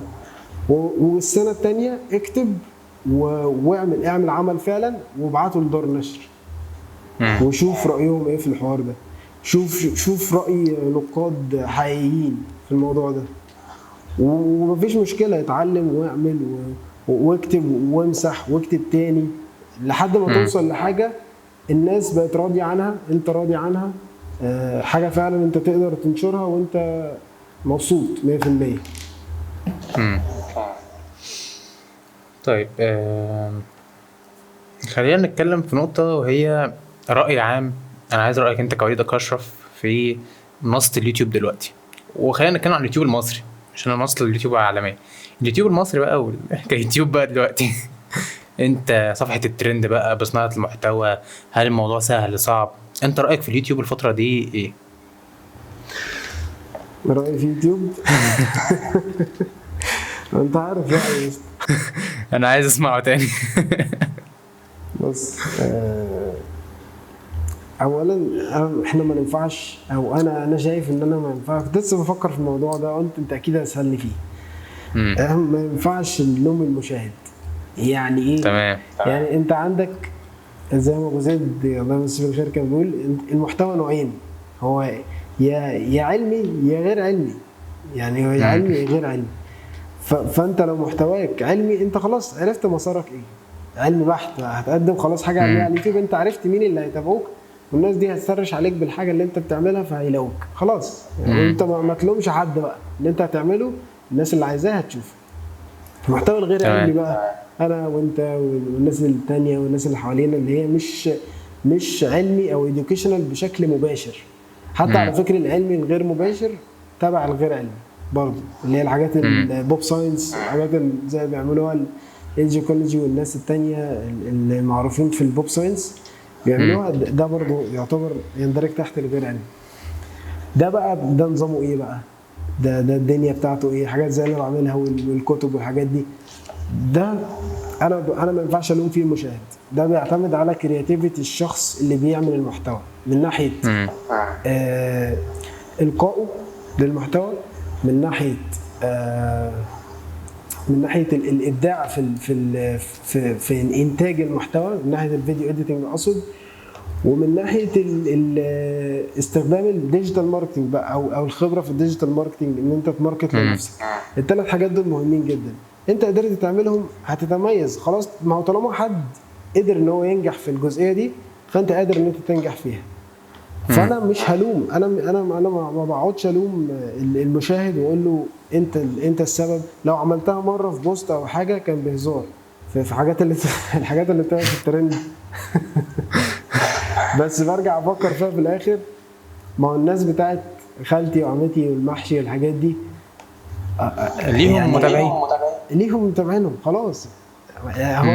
والسنة الثانية اكتب واعمل عمل فعلا وابعته لدار النشر وشوف رايهم ايه في الحوار ده، شوف راي نقاد حقيقيين في الموضوع ده، ومفيش مشكلة. اتعلم واعمل واكتب وامسح واكتب تاني لحد ما توصل لحاجة الناس بقت راضية عنها، انت راضي عنها، حاجة فعلا انت تقدر تنشرها وانت مبسوط 100%. طيب خلينا نتكلم في نقطة، وهي راي عام. انا عايز رايك انت كوليد اشرف في منصة اليوتيوب دلوقتي، وخلينا نتكلم عن اليوتيوب المصري عشان منصة اليوتيوب عالمية. اليوتيوب المصري بقى كيوتيوب بقى دلوقتي انت صفحة الترند بقى بصناعة المحتوى، هل الموضوع سهل صعب؟ انت رايك في اليوتيوب الفترة دي ايه؟ رايي في اليوتيوب انت عارف رايي، انا عايز اسمعه تاني. بص، اولا احنا ما ننفعش، او انا شايف ان انا ما ينفعش، كنت لسه بفكر في الموضوع ده، قلت انت اكيد هتسالني فيه. ما ينفعش نلوم المشاهد. يعني ايه؟ تمام. يعني انت عندك زي ما ابو زيد الله يمسيه بالخير كان بيقول، المحتوى نوعين، هو يا علمي يا غير علمي، يعني يا علمي يا غير علمي. فانت لو محتواك علمي انت خلاص عرفت مسارك ايه، علمي بحت، هتقدم خلاص حاجة علمية على اليوتيوب، انت عرفت مين اللي هيتابعوك، والناس دي هتسرش عليك بالحاجة اللي انت بتعملها فهيلاقوك خلاص. يعني انت ما تلومش حد بقى، اللي انت هتعمله الناس اللي عايزاها هتشوفه. المحتوى الغير علمي بقى انا وانت والناس التانية والناس اللي حوالينا اللي هي مش علمي او educational بشكل مباشر. حتى على فكرة العلمي الغير مباشر تبع الغير علمي برضه، اللي هي الحاجات ال pop science، الحاجات اللي زي بيعملوها الجيكولوجي والناس التانية اللي معروفين في ال pop science بيعملوها، ده برضه يعتبر يندرج تحت الغير علمي. ده بقى ده نظامه ايه بقى؟ ده الدنيا بتاعته ايه؟ حاجات زي اللي بعملها والكتب والحاجات دي، ده انا ما ينفعش الوم فيه المشاهد. ده بيعتمد على creativity الشخص اللي بيعمل المحتوى، من ناحية القائه للمحتوى، من ناحية الابداع في في في في انتاج المحتوى، من ناحية ال video editing اقصد، ومن ناحية استخدام ال digital marketing بقى، او الخبرة في ال digital marketing، ان انت ت market لنفسك. الثلاث حاجات دول مهمين جدا، انت قدرت تعملهم هتتميز خلاص. ما هو طالما حد قدر ان هو ينجح في الجزئية دي، فانت قادر ان انت تنجح فيها. فانا مش هلوم، انا انا انا ما بقعدش الوم المشاهد واقول له انت السبب. لو عملتها مرة في post او حاجة كان بهزار، في حاجات اللي الحاجات اللي بتبقى في الترند، بس برجع افكر فيها في الاخر. ما هو الناس بتاعت خالتي وعمتي والمحشي والحاجات دي ليهم يعني متابعين، ليهم متابعينهم خلاص.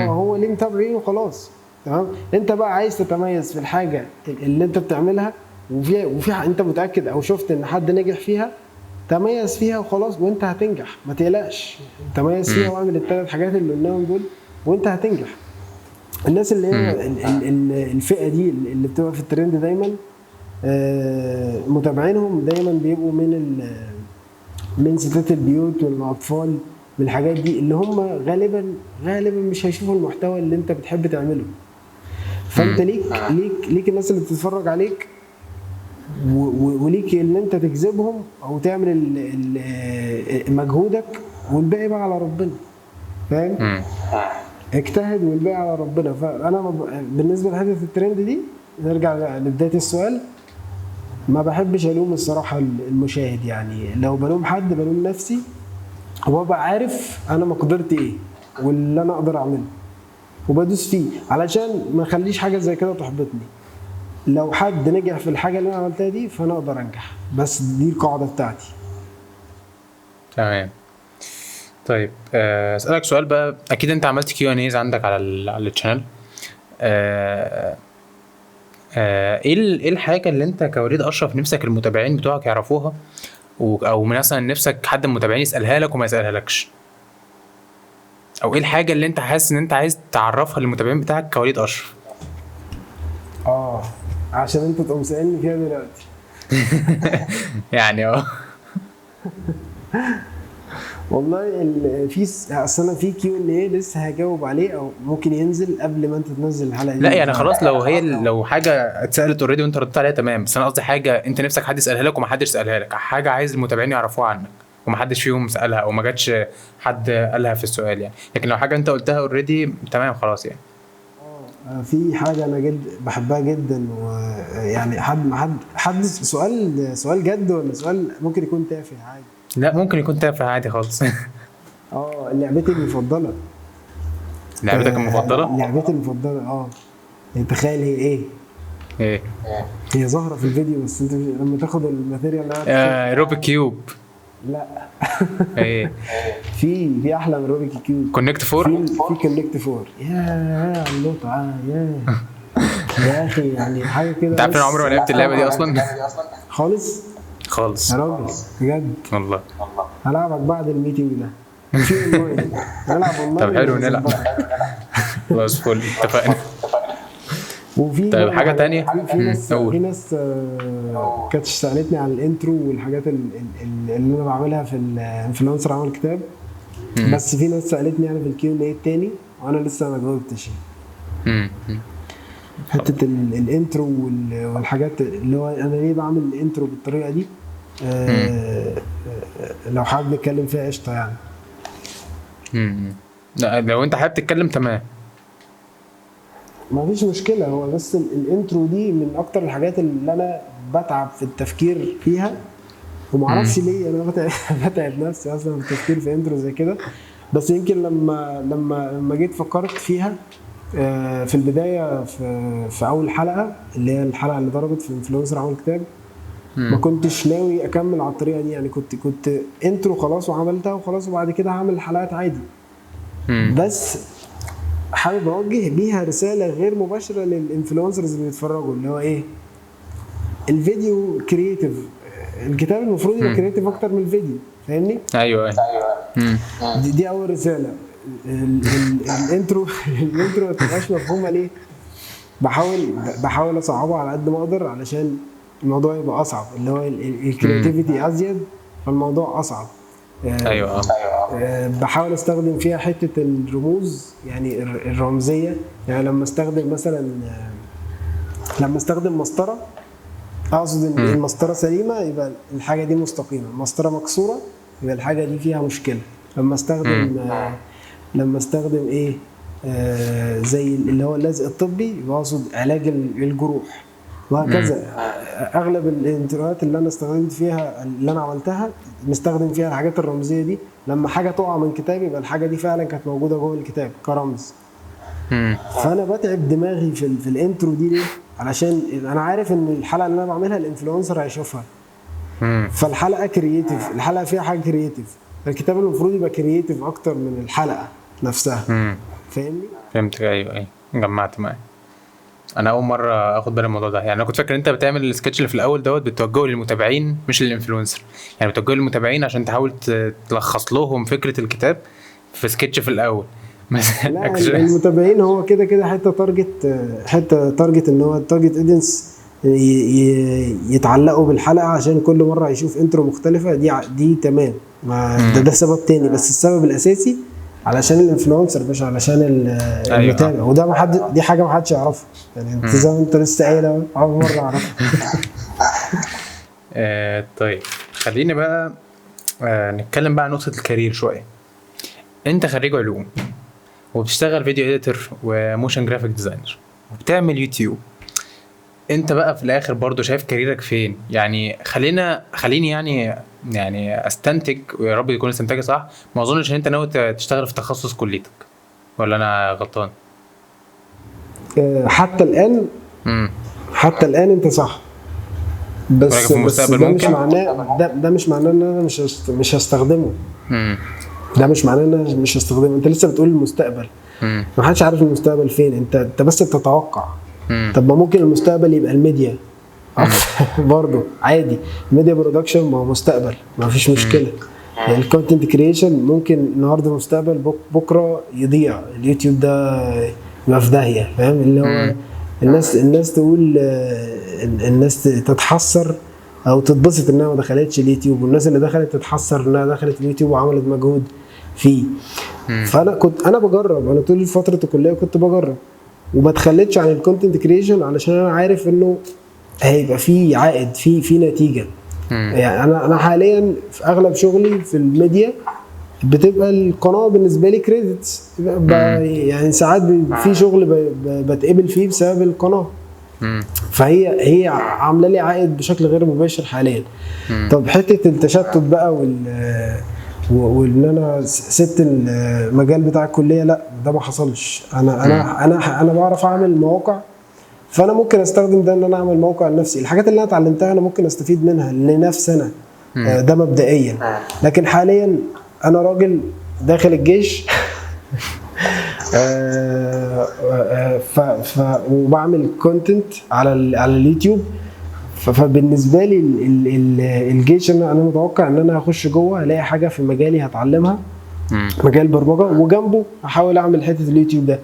هو ليه متابعينه وخلاص. تمام. انت بقى عايز تتميز في الحاجة اللي انت بتعملها، وفي انت متاكد او شفت ان حد نجح فيها، تميز فيها وخلاص، وانت هتنجح، ما تقلقش. تميز فيها واعمل الثلاث حاجات اللي قلناهم دول وانت هتنجح. الناس اللي هي الفئة دي اللي بتبقى في الترند دايما، متابعينهم دايما بيبقوا من ستات البيوت والاطفال، من الحاجات دي اللي هم غالبا مش هيشوفوا المحتوى اللي انت بتحب تعمله. فانت ليك الناس اللي بتتفرج عليك، وليك اللي انت تجذبهم او تعمل مجهودك، والباقي بقى على ربنا. فاهم؟ اجتهد والباقي على ربنا. فانا بالنسبة لحته الترند دي، نرجع لبداية السؤال، ما بحبش الوم الصراحة المشاهد. يعني لو بلوم حد بلوم نفسي، وببقى عارف انا مقدرتي ايه واللي انا اقدر اعمله وبدوس فيه، علشان ما اخليش حاجة زي كده تحبطني. لو حد نجح في الحاجة اللي انا عملتها دي فانا اقدر انجح، بس دي القاعدة بتاعتي. تمام. طيب اسالك سؤال بقى، اكيد انت عملت Q&As عندك على ال channel. ايه الحاجة اللي انت كوليد اشرف نفسك المتابعين بتوعك يعرفوها، او مثلا نفسك حد من المتابعين يسالها لك وما يسالها لكش، او ايه الحاجة اللي انت حاسس ان انت عايز تعرفها للمتابعين بتاعك كوليد اشرف؟ عشان انت تقوم سالني فيها دلوقتي. يعني والله في اصل انا في Q&A لسه هجاوب عليه، او ممكن ينزل قبل ما انت تنزل الحلقة دي. لا يعني خلاص، لو هي لو حاجة اتسالت already وانت ردت عليها تمام، بس انا قصدي حاجة انت نفسك حد يسالها لك ومحدش سالها لك، حاجة عايز المتابعين يعرفوها عنك ومحدش فيهم سالها او ما جاتش حد قالها في السؤال يعني. لكن لو حاجة انت قلتها already تمام خلاص يعني. في حاجة انا جد بحبها جدا، ويعني حد سؤال جد ولا سؤال ممكن يكون تافه عادي؟ لا ممكن يكون تافه عادي خالص. لعبتي المفضلة. لعبتك المفضلة؟ لعبتي المفضلة. تخيل هي ايه؟ ايه؟ هي ظاهره في الفيديو، بس انت لما تاخد ال material Rubik cube. لا. ايه؟ في احلى من Rubik cube. Connect Four. في Connect Four. يا اللطعه يا اخي، يعني حاجة كده. انت عارف انا عمري ما لعبت اللعبة دي اصلا خالص خالص يا راجل، بجد والله. هلعبك بعد ال meeting ده في اونلاين، نلعب اونلاين. طب حلو نلعب. خلاص فل، اتفقنا. وفي طيب حاجة تانية، في ناس كانت سالتني على ال intro والحاجات اللي انا بعملها في ال influencer عمل كتاب، بس في ناس سالتني يعني في ال Q&A التاني وانا لسه ما جاوبتش. حتة ال intro والحاجات اللي هو انا ليه بعمل ال intro بالطريقة دي، لو حابب نتكلم فيها قشطه يعني. لا لو انت حابب تتكلم تمام، ما فيش مشكلة. هو بس ال intro دي من اكتر الحاجات اللي انا بتعب في التفكير فيها، وما اعرفش ليه انا بتعب نفسي اصلا في التفكير في intro زي كده. بس يمكن لما لما لما جيت فكرت فيها في البداية، في اول حلقة اللي هي الحلقة اللي ضربت في influencer عمل كتاب، ما كنتش ناوي اكمل على الطريقة دي يعني. كنت intro خلاص وعملتها وخلاص، وبعد كده هعمل حلقات عادي. بس حابب اوجه بيها رسالة غير مباشرة لل influencers اللي بيتفرجوا، اللي هو ايه، الفيديو creative، الكتاب المفروض يبقى creative اكتر من الفيديو، فاهمني؟ ايوه. دي اول رسالة. ال intro ال intro ما تبقاش مفهومه ليه، بحاول اصعبها على قد ما اقدر علشان الموضوع يبقى اصعب، اللي هو ال creativity ازيد فالموضوع اصعب. ايوه. بحاول استخدم فيها حتة الرموز، يعني الرمزية. يعني لما استخدم مثلا لما استخدم مسطرة اقصد ان المسطره سليمة يبقى الحاجة دي مستقيمة، المسطره مكسورة يبقى الحاجة دي فيها مشكلة. لما استخدم لما استخدم ايه زي اللي هو اللزق الطبي يبقى اقصد علاج الجروح، وهكذا. اغلب ال intro هات اللي انا استخدمت فيها، اللي انا عملتها، مستخدم فيها الحاجات الرمزية دي. لما حاجة تقع من كتاب يبقى الحاجة دي فعلا كانت موجودة جوه الكتاب كرمز. فانا بتعب دماغي في ال intro دي ليه؟ علشان انا عارف ان الحلقة اللي انا بعملها ال influencer هيشوفها. فالحلقة creative، الحلقة فيها حاجة creative، الكتاب المفروض يبقى creative اكتر من الحلقة نفسها. فاهمني؟ فهمت. ايوه جمعت معايا. انا اول مرة اخد بالي من الموضوع ده. يعني انا كنت فاكر ان انت بتعمل السكتش اللي في الاول دوت بتوجهه للمتابعين مش لل influencer، يعني بتوجهه للمتابعين عشان تحاول تلخص لهم فكرة الكتاب في سكتش في الاول. بس لا، المتابعين هو كده كده حتة target، حتة target ان هو ال target audience يتعلقوا بالحلقة عشان كل مرة يشوف intro مختلفة. دي تمام، ما ده سبب تاني، بس السبب الاساسي علشان ال influencer مش علشان المتابع. وده ما حد، دي حاجة ما حدش يعرفها يعني. انت زي ما انت لسه قايل اول مرة اعرفها. طيب خليني بقى نتكلم بقى عن نقطة ال career شوية. انت خريج علوم وبتشتغل video editor و motion graphic designer وبتعمل يوتيوب، انت بقى في الاخر برضو شايف كاريرك فين؟ يعني خليني يعني استنتج، ويا رب يكون استنتاجي صح، ما اظنش ان انت ناوي تشتغل في تخصص كليتك، ولا انا غلطان؟ حتى الان حتى الان انت صح، بس ده مش معناه ده مش معناه ان انا مش هستخدمه. ده مش معناه ان انا مش هستخدمه. انت لسه بتقول المستقبل، ما حدش عارف المستقبل فين، انت بس بتتوقع. طب ما ممكن المستقبل يبقى الميديا برضه عادي، media production ما هو مستقبل، ما فيش مشكلة. يعني ال content creation ممكن النهارده مستقبل، بكره يضيع، اليوتيوب ده يبقى في داهية، فاهم؟ اللي هو الناس تقول، الناس تتحسر او تتبسط انها ما دخلتش اليوتيوب، والناس اللي دخلت تتحسر انها دخلت اليوتيوب وعملت مجهود فيه. فانا كنت انا بجرب، انا طول فترة الكلية كنت بجرب وما تخليتش عن ال content creation علشان انا عارف انه هيبقى فيه عائد، في نتيجة. يعني انا حاليا في اغلب شغلي في الميديا بتبقى القناة بالنسبة لي credits، يعني ساعات في شغل بتقبل فيه بسبب القناة. فهي عامله لي عائد بشكل غير مباشر حاليا. طب حتة التشتت بقى وان انا سبت المجال بتاع الكلية، لا ده ما حصلش. انا انا انا انا بعرف اعمل مواقع، فانا ممكن استخدم ده ان انا اعمل موقع لنفسي. الحاجات اللي انا اتعلمتها انا ممكن استفيد منها لنفسي انا، ده مبدئيا. لكن حاليا انا راجل داخل الجيش وبعمل content على اليوتيوب. فبالنسبه لي الجيش انا متوقع ان انا هخش جوه الاقي حاجة في مجالي هتعلمها، مجال البرمجة، وجنبه احاول اعمل حتة اليوتيوب ده.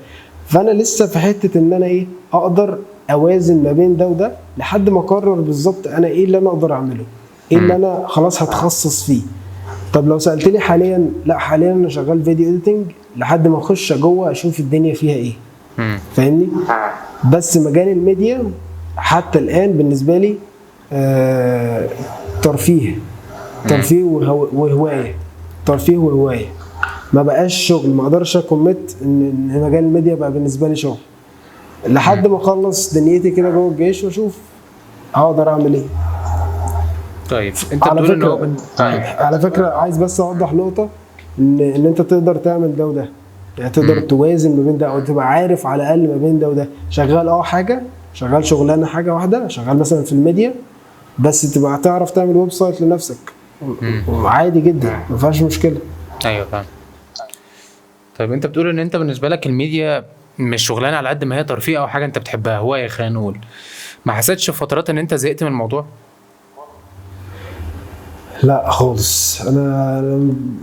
فانا لسه في حتة ان انا ايه اقدر اوازن ما بين ده وده لحد ما اقرر بالظبط انا ايه اللي انا اقدر اعمله، ايه اللي انا خلاص هتخصص فيه. طب لو سالتني حاليا، لا حاليا انا شغال video editing لحد ما اخش جوه اشوف الدنيا فيها ايه، فاهمني؟ بس مجال الميديا حتى الان بالنسبة لي ترفيه، ترفيه وهوايه، ترفيه وهوايه، ما بقاش شغل. ما اقدرش ا commit ان مجال الميديا بقى بالنسبة لي شغل لحد ما اخلص دنيتي كده جوه الجيش واشوف هقدر اعمل ايه. طيب انت بتقول ان هو على فكرة عايز بس اوضح نقطة، ان انت تقدر تعمل ده وده، يعني تقدر توازن ما بين ده، او تبقى عارف على الاقل ما بين ده وده. شغال حاجة، شغال شغلانة حاجة واحدة، شغال مثلا في الميديا، بس تبقى تعرف تعمل website لنفسك عادي جدا، ما فيهاش مشكلة. ايوه فاهم. طيب انت بتقول ان انت بالنسبة لك الميديا مش شغلانة على قد ما هي ترفيه او حاجة انت بتحبها، هواية خلينا نقول. ما حسيتش في فترات ان انت زهقت من الموضوع؟ لا خالص،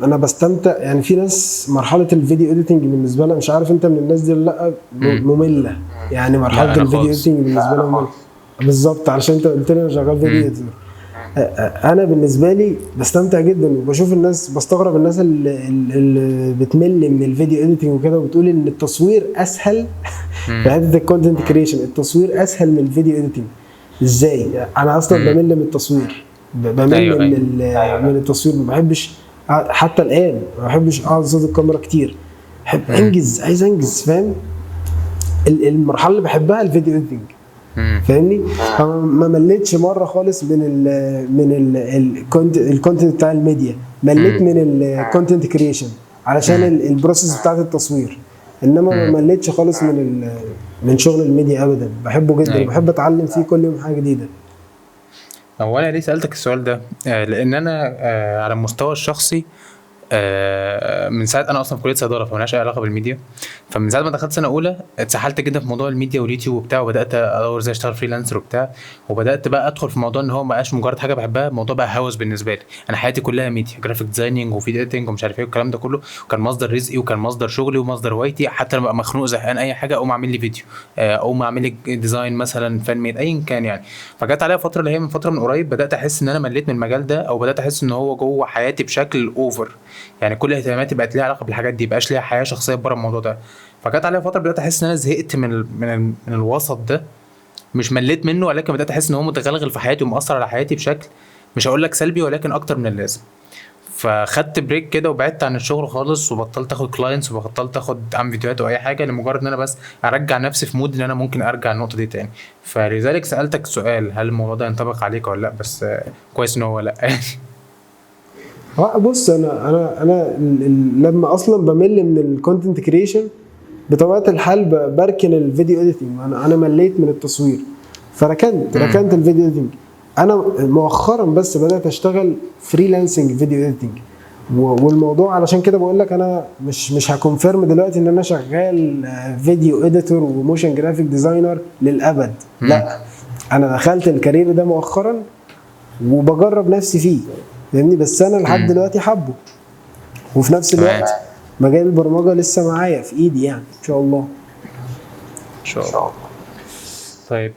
انا بستمتع. يعني في ناس مرحلة ال video editing بالنسبة لها، مش عارف انت من الناس دي ولا لا، مملة. يعني مرحلة ال video editing بالنسبة لها مملة بالظبط، علشان انت قلت لي انا شغال video editor. انا بالنسبة لي بستمتع جدا، وبشوف الناس بستغرب الناس اللي بتمل من ال video editing وكده، وبتقول ان التصوير اسهل في حتة ال content creation، التصوير اسهل من ال video editing. ازاي؟ انا اصلا بمل من التصوير، بمل من التصوير، ما بحبش حتى الان، ما بحبش اقعد قصاد الكاميرا كتير، بحب انجز، عايز انجز، فاهم؟ المرحلة اللي بحبها ال video editing، فاهمني؟ فما مليتش مرة خالص من ال من ال content بتاع الميديا، مليت من ال content creation علشان ال process بتاعت التصوير، انما ما مليتش خالص من شغل الميديا ابدا، بحبه جدا. وبحب اتعلم فيه كل يوم حاجة جديدة. هو انا ليه سالتك السؤال ده؟ لان انا على المستوى الشخصي من ساعة انا اصلا في كليه صيدلة فمالهاش اي علاقة بالميديا، فمن ساعة ما دخلت سنة اولى اتسحلت جدا في موضوع الميديا واليوتيوب وبتاع، وبدات ادور ازاي اشتغل freelancer وبتاع، وبدات بقى ادخل في موضوع ان هو ما بقاش مجرد حاجة بحبها، الموضوع بقى هوس بالنسبة لي. انا حياتي كلها media، graphic designing و video editing ومش عارف ايه والكلام ده كله، وكان مصدر رزقي وكان مصدر شغلي ومصدر هوايتي. حتى لما ابقى مخنوق زهقان اي حاجة اقوم اعمل لي فيديو، اقوم اعمل لي design مثلا fan made ايا كان يعني. فجت عليا فترة اللي هي من فترة من قريب بدات احس ان انا مليت من المجال ده، او بدات احس ان هو جوه حياتي بشكل over، يعني كل اهتماماتي بقت ليها علاقة بالحاجات دي، بقاش ليها حياة شخصية بره الموضوع ده. فجت عليا فترة بدات احس ان انا زهقت من الوسط ده، مش مليت منه، ولكن بدات احس ان هو متغلغل في حياتي ومؤثر على حياتي بشكل مش هقول لك سلبي ولكن اكتر من اللازم. فخدت break كده وبعدت عن الشغل خالص، وبطلت اخد clients وبطلت اخد اعمل فيديوهات او اي حاجة، لمجرد ان انا بس ارجع نفسي في mood ان انا ممكن ارجع النقطة دي تاني. فلذلك سالتك سؤال هل الموضوع ده ينطبق عليك ولا لا، بس كويس ان هو لا. بص انا لما اصلا بمل من ال content creation بطبيعة الحال بركن ال video editing، انا مليت من التصوير فركنت ركنت ال video editing. انا مؤخرا بس بدات اشتغل freelancing video editing، والموضوع علشان كده بقول لك انا مش ه confirm دلوقتي ان انا شغال video editor و motion graphic designer للابد، لا انا دخلت ال career ده مؤخرا وبجرب نفسي فيه، فاهمني؟ بس انا لحد دلوقتي حابة، وفي نفس الوقت مجال البرمجة لسه معايا في ايدي يعني ان شاء الله. ان شاء الله. طيب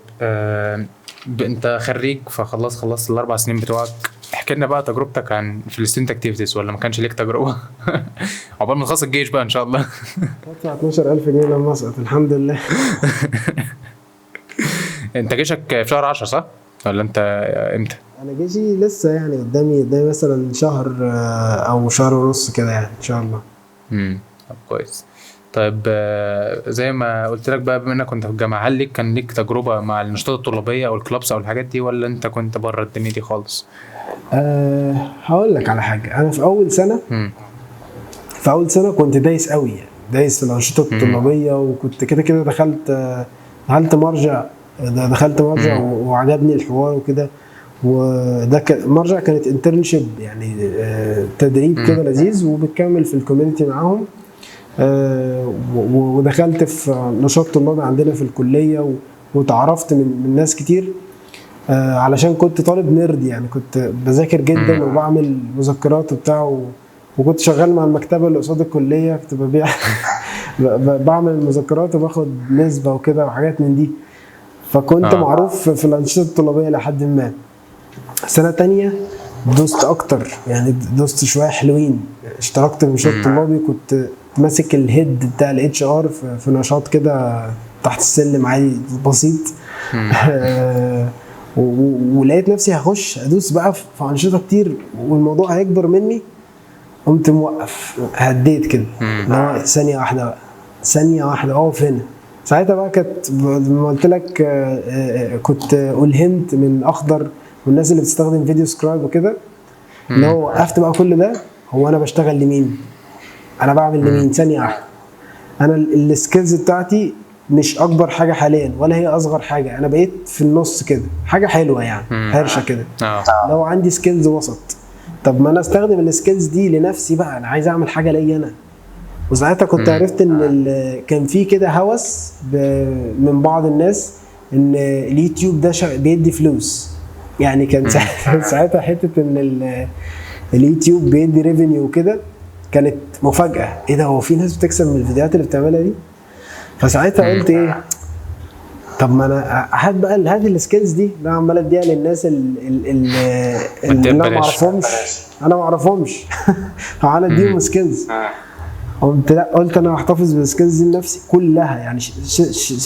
انت خريج فخلاص خلصت ال4 سنين بتوعك، احكي لنا بقى تجربتك عن في ال student activities، ولا ما كانش ليك تجربه؟ عقبال ما تخلص الجيش بقى ان شاء الله. هدفع 12000 جنيه لما اسقط الحمد لله. انت جيشك في شهر 10 صح؟ ولا انت امتى؟ انا جيشي لسه يعني قدامي مثلا شهر او شهر ونص كده يعني ان شاء الله. طب كويس. طيب زي ما قلت لك بقى، بما انك كنت في الجامعة، هل ليك كان ليك تجربه مع النشاطات الطلابيه او ال clubs او الحاجات دي، ولا انت كنت بره الدنيا دي خالص؟ هقول لك على حاجة. انا في اول سنة في اول سنة كنت دايس قوي يعني، دايس في الانشطة الطلابيه، وكنت كده كده دخلت مرجع، دخلت مرجع وعجبني الحوار وكده، وده مرجع كانت internship يعني تدريب كده لذيذ، وبتكمل في ال community معاهم. ودخلت في نشاط طلابي عندنا في الكلية، وتعرفت من ناس كتير، علشان كنت طالب nerd يعني، كنت بذاكر جدا وبعمل مذكرات وبتاع، وكنت شغال مع المكتبة اللي قصاد الكلية، كنت ببيع بعمل المذكرات وباخد نسبه وكده وحاجات من دي، فكنت معروف في الانشطة الطلابيه لحد ما. سنة تانية دوست اكتر يعني، دوست شوية حلوين، اشتركت في نشاط طلابي، كنت ماسك ال head بتاع ال HR في نشاط كده تحت السلم عادي بسيط. ولقيت نفسي هخش ادوس بقى في انشطة كتير والموضوع هيكبر مني، قمت موقف، هديت كده ثانية واحدة بقى، ثانية واحدة اقف هنا. ساعتها بقى كانت ما قلت لك كنت الهمت من اخضر والناس اللي بتستخدم VideoScribe وكده، اللي هو وقفت بقى كل ده، هو انا بشتغل لمين؟ انا بعمل لمين؟ ثانية واحدة، انا ال skills بتاعتي مش اكبر حاجة حاليا ولا هي اصغر حاجة، انا بقيت في النص كده، حاجة حلوة يعني، هرشه كده. لو عندي skills وسط، طب ما انا استخدم ال skills دي لنفسي بقى، انا عايز اعمل حاجة ليا انا. وساعتها كنت عرفت ان كان في كده هوس من بعض الناس ان اليوتيوب ده بيدي فلوس يعني، كان ساعتها حتة ان اليوتيوب بيدي revenue وكده كانت مفاجاة، ايه ده، هو في ناس بتكسب من الفيديوهات اللي بتعملها دي؟ فساعتها قلت ايه، طب ما انا هات بقى هات ال skills دي اللي انا عمال اديها للناس اللي انا ما اعرفهمش، انا ما اعرفهمش عمال اديهم skills. قمت لا، قلت انا هحتفظ بال skills دي لنفسي كلها، يعني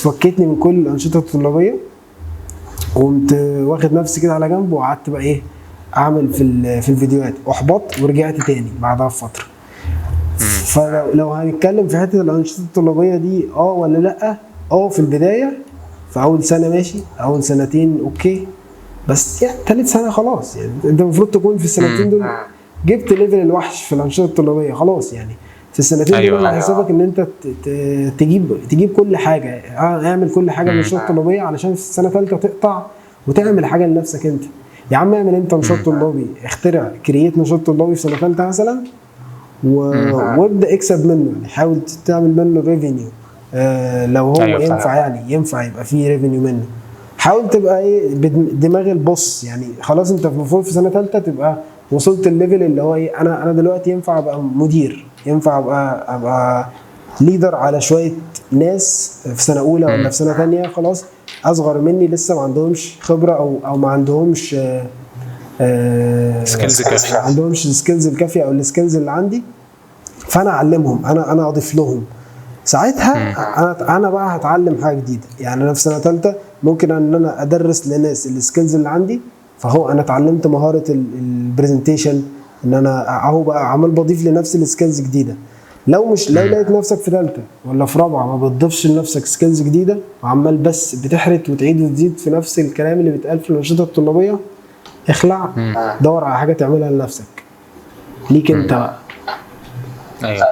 فكتني من كل الانشطة الطلابيه، وقمت واخد نفسي كده على جنب، وقعدت بقى ايه اعمل في الفيديوهات. احبطت ورجعت تاني بعدها بفترة. فلو هنتكلم في حتة الانشطة الطلابيه دي ولا لا، في البداية في اول سنة ماشي، اول سنتين okay، بس يعني ثالث سنة خلاص، يعني انت المفروض تكون في السنتين دول جبت level الوحش في الانشطة الطلابيه خلاص. يعني في السنتين دول على حسابك ان انت تجيب كل حاجة، اعمل كل حاجة من الانشطة الطلابيه، علشان في السنة الثالثة تقطع وتعمل حاجة لنفسك انت. يا عم اعمل انت نشاط طلابي، اخترع create نشاط طلابي في سنة ثالثة مثلا، وابدا اكسب منه، يعني حاول تعمل منه revenue. لو هو ينفع، يعني ينفع يبقى فيه revenue منه. حاول تبقى ايه دماغ ال boss، يعني خلاص انت المفروض في سنة ثالثة تبقى وصلت ال level اللي هو ايه، انا دلوقتي ينفع ابقى مدير، ينفع ابقى leader على شوية ناس في سنة اولى ولا في سنة ثانية خلاص اصغر مني، لسه ما عندهمش خبره او ما عندهمش skills كافيه، ما عندهمش ال skills الكافيه او ال skills اللي عندي، فانا اعلمهم، انا اضيف لهم. ساعتها انا بقى هتعلم حاجة جديدة. يعني انا في سنة ثالثة ممكن ان انا ادرس لناس ال skills اللي عندي، فهو انا اتعلمت مهارة ال presentation، ان انا اهو بقى عمال بضيف لنفسي ال skills جديدة. لو مش لو لقيت نفسك في ثالثة ولا في رابعه ما بتضيفش لنفسك skills جديدة، وعمال بس بتحرت وتعيد وتزيد في نفس الكلام اللي بيتقال في الانشطة الطلابيه، اخلع، دور على حاجة تعملها لنفسك ليك انت بقى. ايوه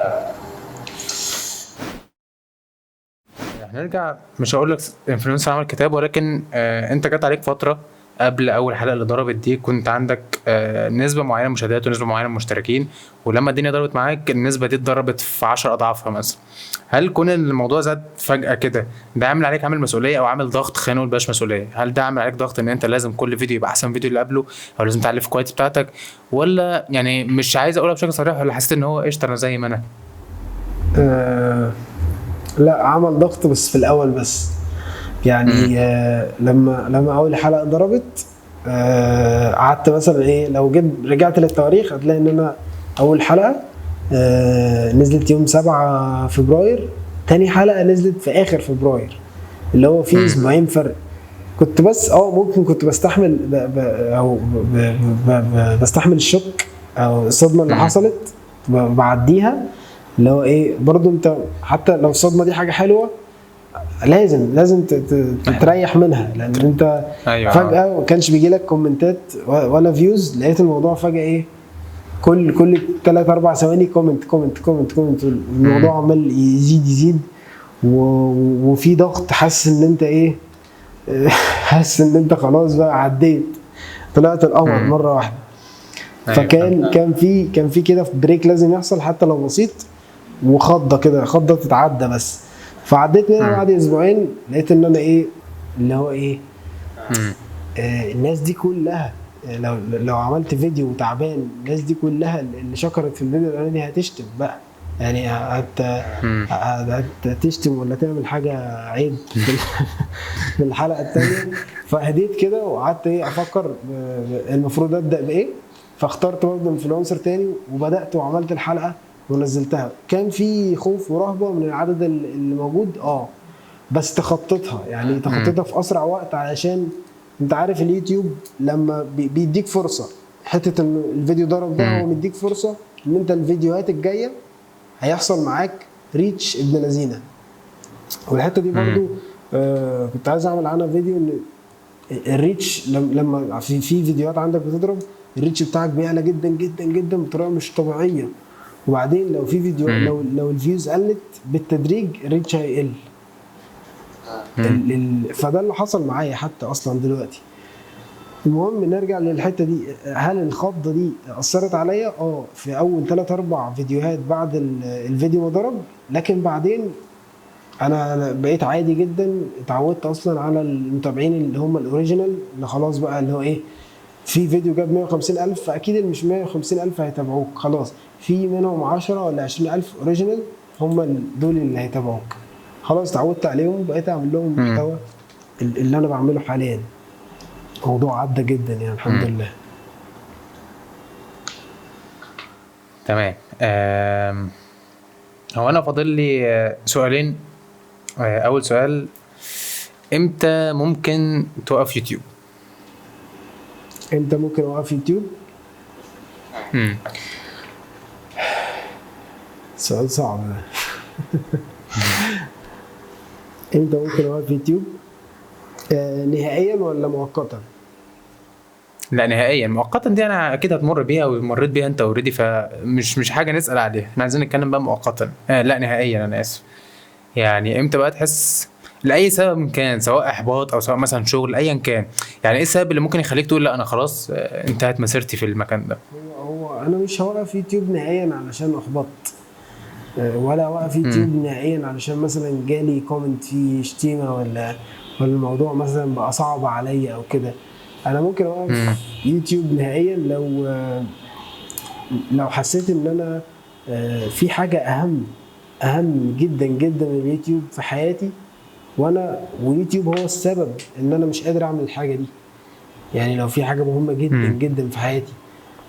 هنرجع، مش هقول لك influencer عمل كتاب، ولكن انت جت عليك فترة قبل اول حلقة اللي ضربت دي كنت عندك نسبه معينة مشاهدات ونسبه معينة مشتركين، ولما الدنيا ضربت معاك النسبة دي اتضربت في 10 اضعافها مثلا. هل كون الموضوع زاد فجاة كده ده عامل عليك عامل مسؤولية او عامل ضغط؟ خلينا نقول بلاش مسؤولية، هل ده عامل عليك ضغط ان انت لازم كل فيديو يبقى احسن فيديو اللي قبله، او لازم تعلي في ال quality بتاعتك، ولا يعني مش عايز اقولها بشكل صريح، ولا حسيت ان هو قشطه انا زي ما انا؟ لا، عمل ضغط بس في الاول بس. يعني لما اول حلقة ضربت، قعدت مثلا ايه، لو جيت رجعت للتواريخ هتلاقي ان انا اول حلقة نزلت يوم 7 فبراير، تاني حلقة نزلت في اخر فبراير، اللي هو في اسبوعين فرق. كنت بس ممكن كنت بستحمل بستحمل ال shock او الصدمة اللي حصلت، بعديها، اللي هو ايه برضو انت حتى لو الصدمة دي حاجة حلوة لازم تتريح منها، لان انت فجاة ما كانش بيجي لك كومنتات ولا views، لقيت الموضوع فجاة ايه كل 3-4 ثواني comment comment comment comment، الموضوع عمال يزيد وفي ضغط، حاسس ان انت ايه حاسس ان انت خلاص بقى عديت، طلعت القمر مرة واحدة. فكان كان في كده break لازم يحصل حتى لو بسيط، وخضه كده، خضه تتعدى بس. فعديت منها بعد اسبوعين، لقيت ان انا ايه اللي هو ايه الناس دي كلها لو عملت فيديو تعبان، الناس دي كلها اللي شكرت في الفيديو الاولاني هتشتم بقى، يعني هتشتم ولا تعمل حاجة عيب في الحلقة الثانية. فهديت كده وقعدت ايه افكر المفروض ابدا بايه، فاخترت برضه influencer تاني وبدات وعملت الحلقة ونزلتها. كان في خوف ورهبة من العدد اللي موجود، بس تخططها، يعني تخططها في اسرع وقت، علشان انت عارف اليوتيوب لما بيديك فرصة، حتة ان الفيديو ضرب ده هو مديك فرصة ان انت الفيديوهات الجاية هيحصل معاك reach ابن لذينه. والحتة دي برضو كنت عايز اعمل عنها فيديو، ان ال reach لما في فيديوهات عندك بتضرب، ال reach بتاعك بيعلى جدا جدا جدا بطريقة مش طبيعية، وبعدين لو في فيديو لو ال views قلت بالتدريج ال reach هيقل. فده اللي حصل معايا حتى اصلا دلوقتي. المهم نرجع للحتة دي، هل الخضه دي اثرت عليا؟ في اول 3-4 فيديوهات بعد الفيديو ما ضرب، لكن بعدين انا بقيت عادي جدا، اتعودت اصلا على المتابعين اللي هم ال original، اللي خلاص بقى اللي هو ايه، في فيديو جاب 150,000 فاكيد اللي مش 150,000 هيتابعوك، خلاص في منهم 10 ولا 20,000 original هم دول اللي هيتابعوك، خلاص اتعودت عليهم، بقيت اعمل لهم محتوى اللي انا بعمله حاليا. موضوع عدى جدا يعني الحمد لله. تمام. هو انا فاضل لي سؤالين. اول سؤال، امتى ممكن توقف يوتيوب؟ امتى ممكن اوقف يوتيوب؟ سؤال صعب ده. امتى ممكن اوقف يوتيوب؟ نهائيا ولا مؤقتا؟ لا نهائيا. مؤقتا دي انا اكيد هتمر بيها ومريت بيها انت already، فمش مش حاجة نسال عليها. احنا عايزين نتكلم بقى مؤقتا. لا نهائيا، انا اسف. يعني امتى بقى تحس لاي سبب كان، سواء احباط او سواء مثلا شغل، ايا كان، يعني ايه السبب اللي ممكن يخليك تقول لا انا خلاص انتهت مسيرتي في المكان ده؟ هو انا مش هوقف يوتيوب نهائيا علشان احبطت، ولا اوقف يوتيوب نهائيا علشان مثلا جالي comment فيه شتيمه ولا الموضوع مثلا بقى صعب عليا او كده. انا ممكن اوقف يوتيوب نهائيا لو حسيت ان انا في حاجة اهم جدا جدا من اليوتيوب في حياتي، وانا ويوتيوب هو السبب ان انا مش قادر اعمل الحاجة دي. يعني لو في حاجة مهمة جدا جدا في حياتي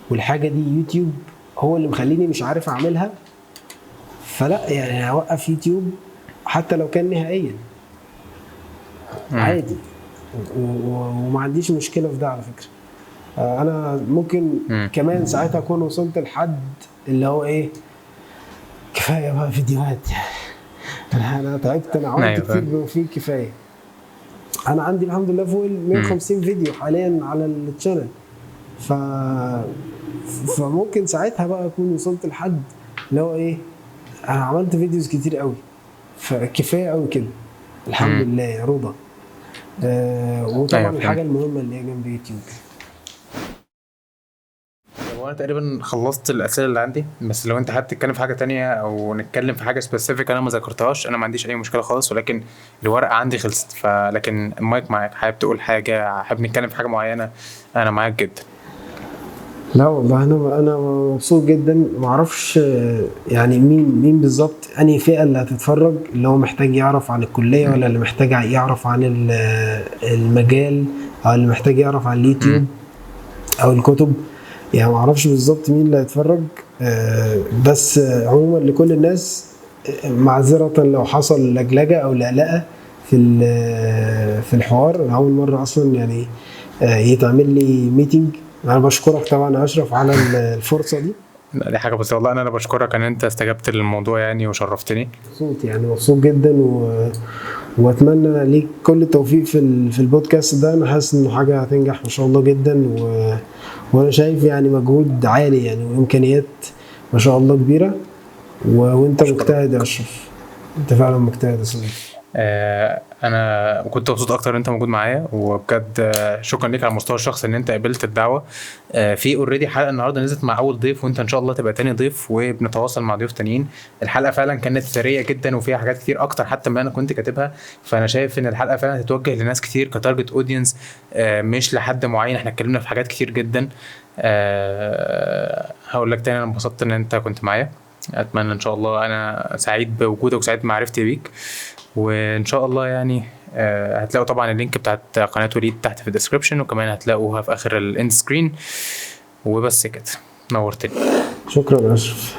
والحاجة دي يوتيوب هو اللي مخليني مش عارف اعملها، فلا يعني هوقف يوتيوب حتى لو كان نهائيا عادي، وما عنديش مشكلة في ده على فكرة. انا ممكن كمان ساعتها اكون وصلت لحد اللي هو ايه، كفاية بقى فيديوهات، انا تعبت، انا عملت كتير بما فيه كفاية. انا عندي الحمد لله فوق ال 150 فيديو حاليا على ال channel، فممكن ساعتها بقى اكون وصلت لحد اللي هو ايه، انا عملت videos كتير قوي فكفايه قوي كده الحمد لله يا رضا. وطبعا أيوة الحاجة المهمة اللي هي جنب يوتيوب. وانا تقريبا خلصت الاسئلة اللي عندي، بس لو انت حابب تتكلم في حاجة تانية او نتكلم في حاجة specific انا ما ذكرتهاش، انا ما عنديش اي مشكلة خالص، ولكن الورقة عندي خلصت، فلكن المايك معاك. حابب تقول حاجة، حابب نتكلم في حاجة معينة، انا معاك جدا. لا والله انا مبسوط جدا. ما اعرفش يعني مين بالظبط، انهي فئة اللي هتتفرج، اللي هو محتاج يعرف عن الكلية ولا اللي محتاج يعرف عن المجال او اللي محتاج يعرف عن اليوتيوب او الكتب، يعني ما اعرفش بالظبط مين اللي هيتفرج. بس عموما لكل الناس معذرة لو حصل لجلجه او لقلقه في الحوار. انا اول مرة اصلا يعني يتعمل لي meeting. انا بشكرك طبعا يا اشرف على الفرصة دي. لا دي حاجة بس والله انا بشكرك ان انت استجبت للموضوع يعني وشرفتني. مبسوط يعني، مبسوط جدا واتمنى ليك كل التوفيق في البودكاست ده. انا حاسس انه حاجة هتنجح ما شاء الله جدا، وانا شايف يعني مجهود عالي يعني وامكانيات ما شاء الله كبيرة، وانت مجتهد يا اشرف، انت فعلا مجتهد يا صديقي. انا كنت مبسوط اكتر ان انت موجود معايا، وبجد شكرا ليك على المستوى الشخصي ان انت قبلت الدعوة. في already حلقة النهارده نزلت مع اول ضيف، وانت ان شاء الله تبقى تاني ضيف، وبنتواصل مع ضيوف تانيين. الحلقة فعلا كانت ثرية جدا وفيها حاجات كتير اكتر حتى ما انا كنت كاتبها، فانا شايف ان الحلقة فعلا هتتوجه لناس كتير ك target audience، مش لحد معين. احنا اتكلمنا في حاجات كتير جدا. هقول لك تاني، انا انبسطت ان انت كنت معايا. اتمنى ان شاء الله، انا سعيد بوجودك وسعيد بمعرفتي بيك، وان شاء الله يعني هتلاقوا طبعا ال link بتاعت قناة وليد تحت في ال description، وكمان هتلاقوها في اخر ال end screen. وبس كده، نورتني. شكرا يا اشرف.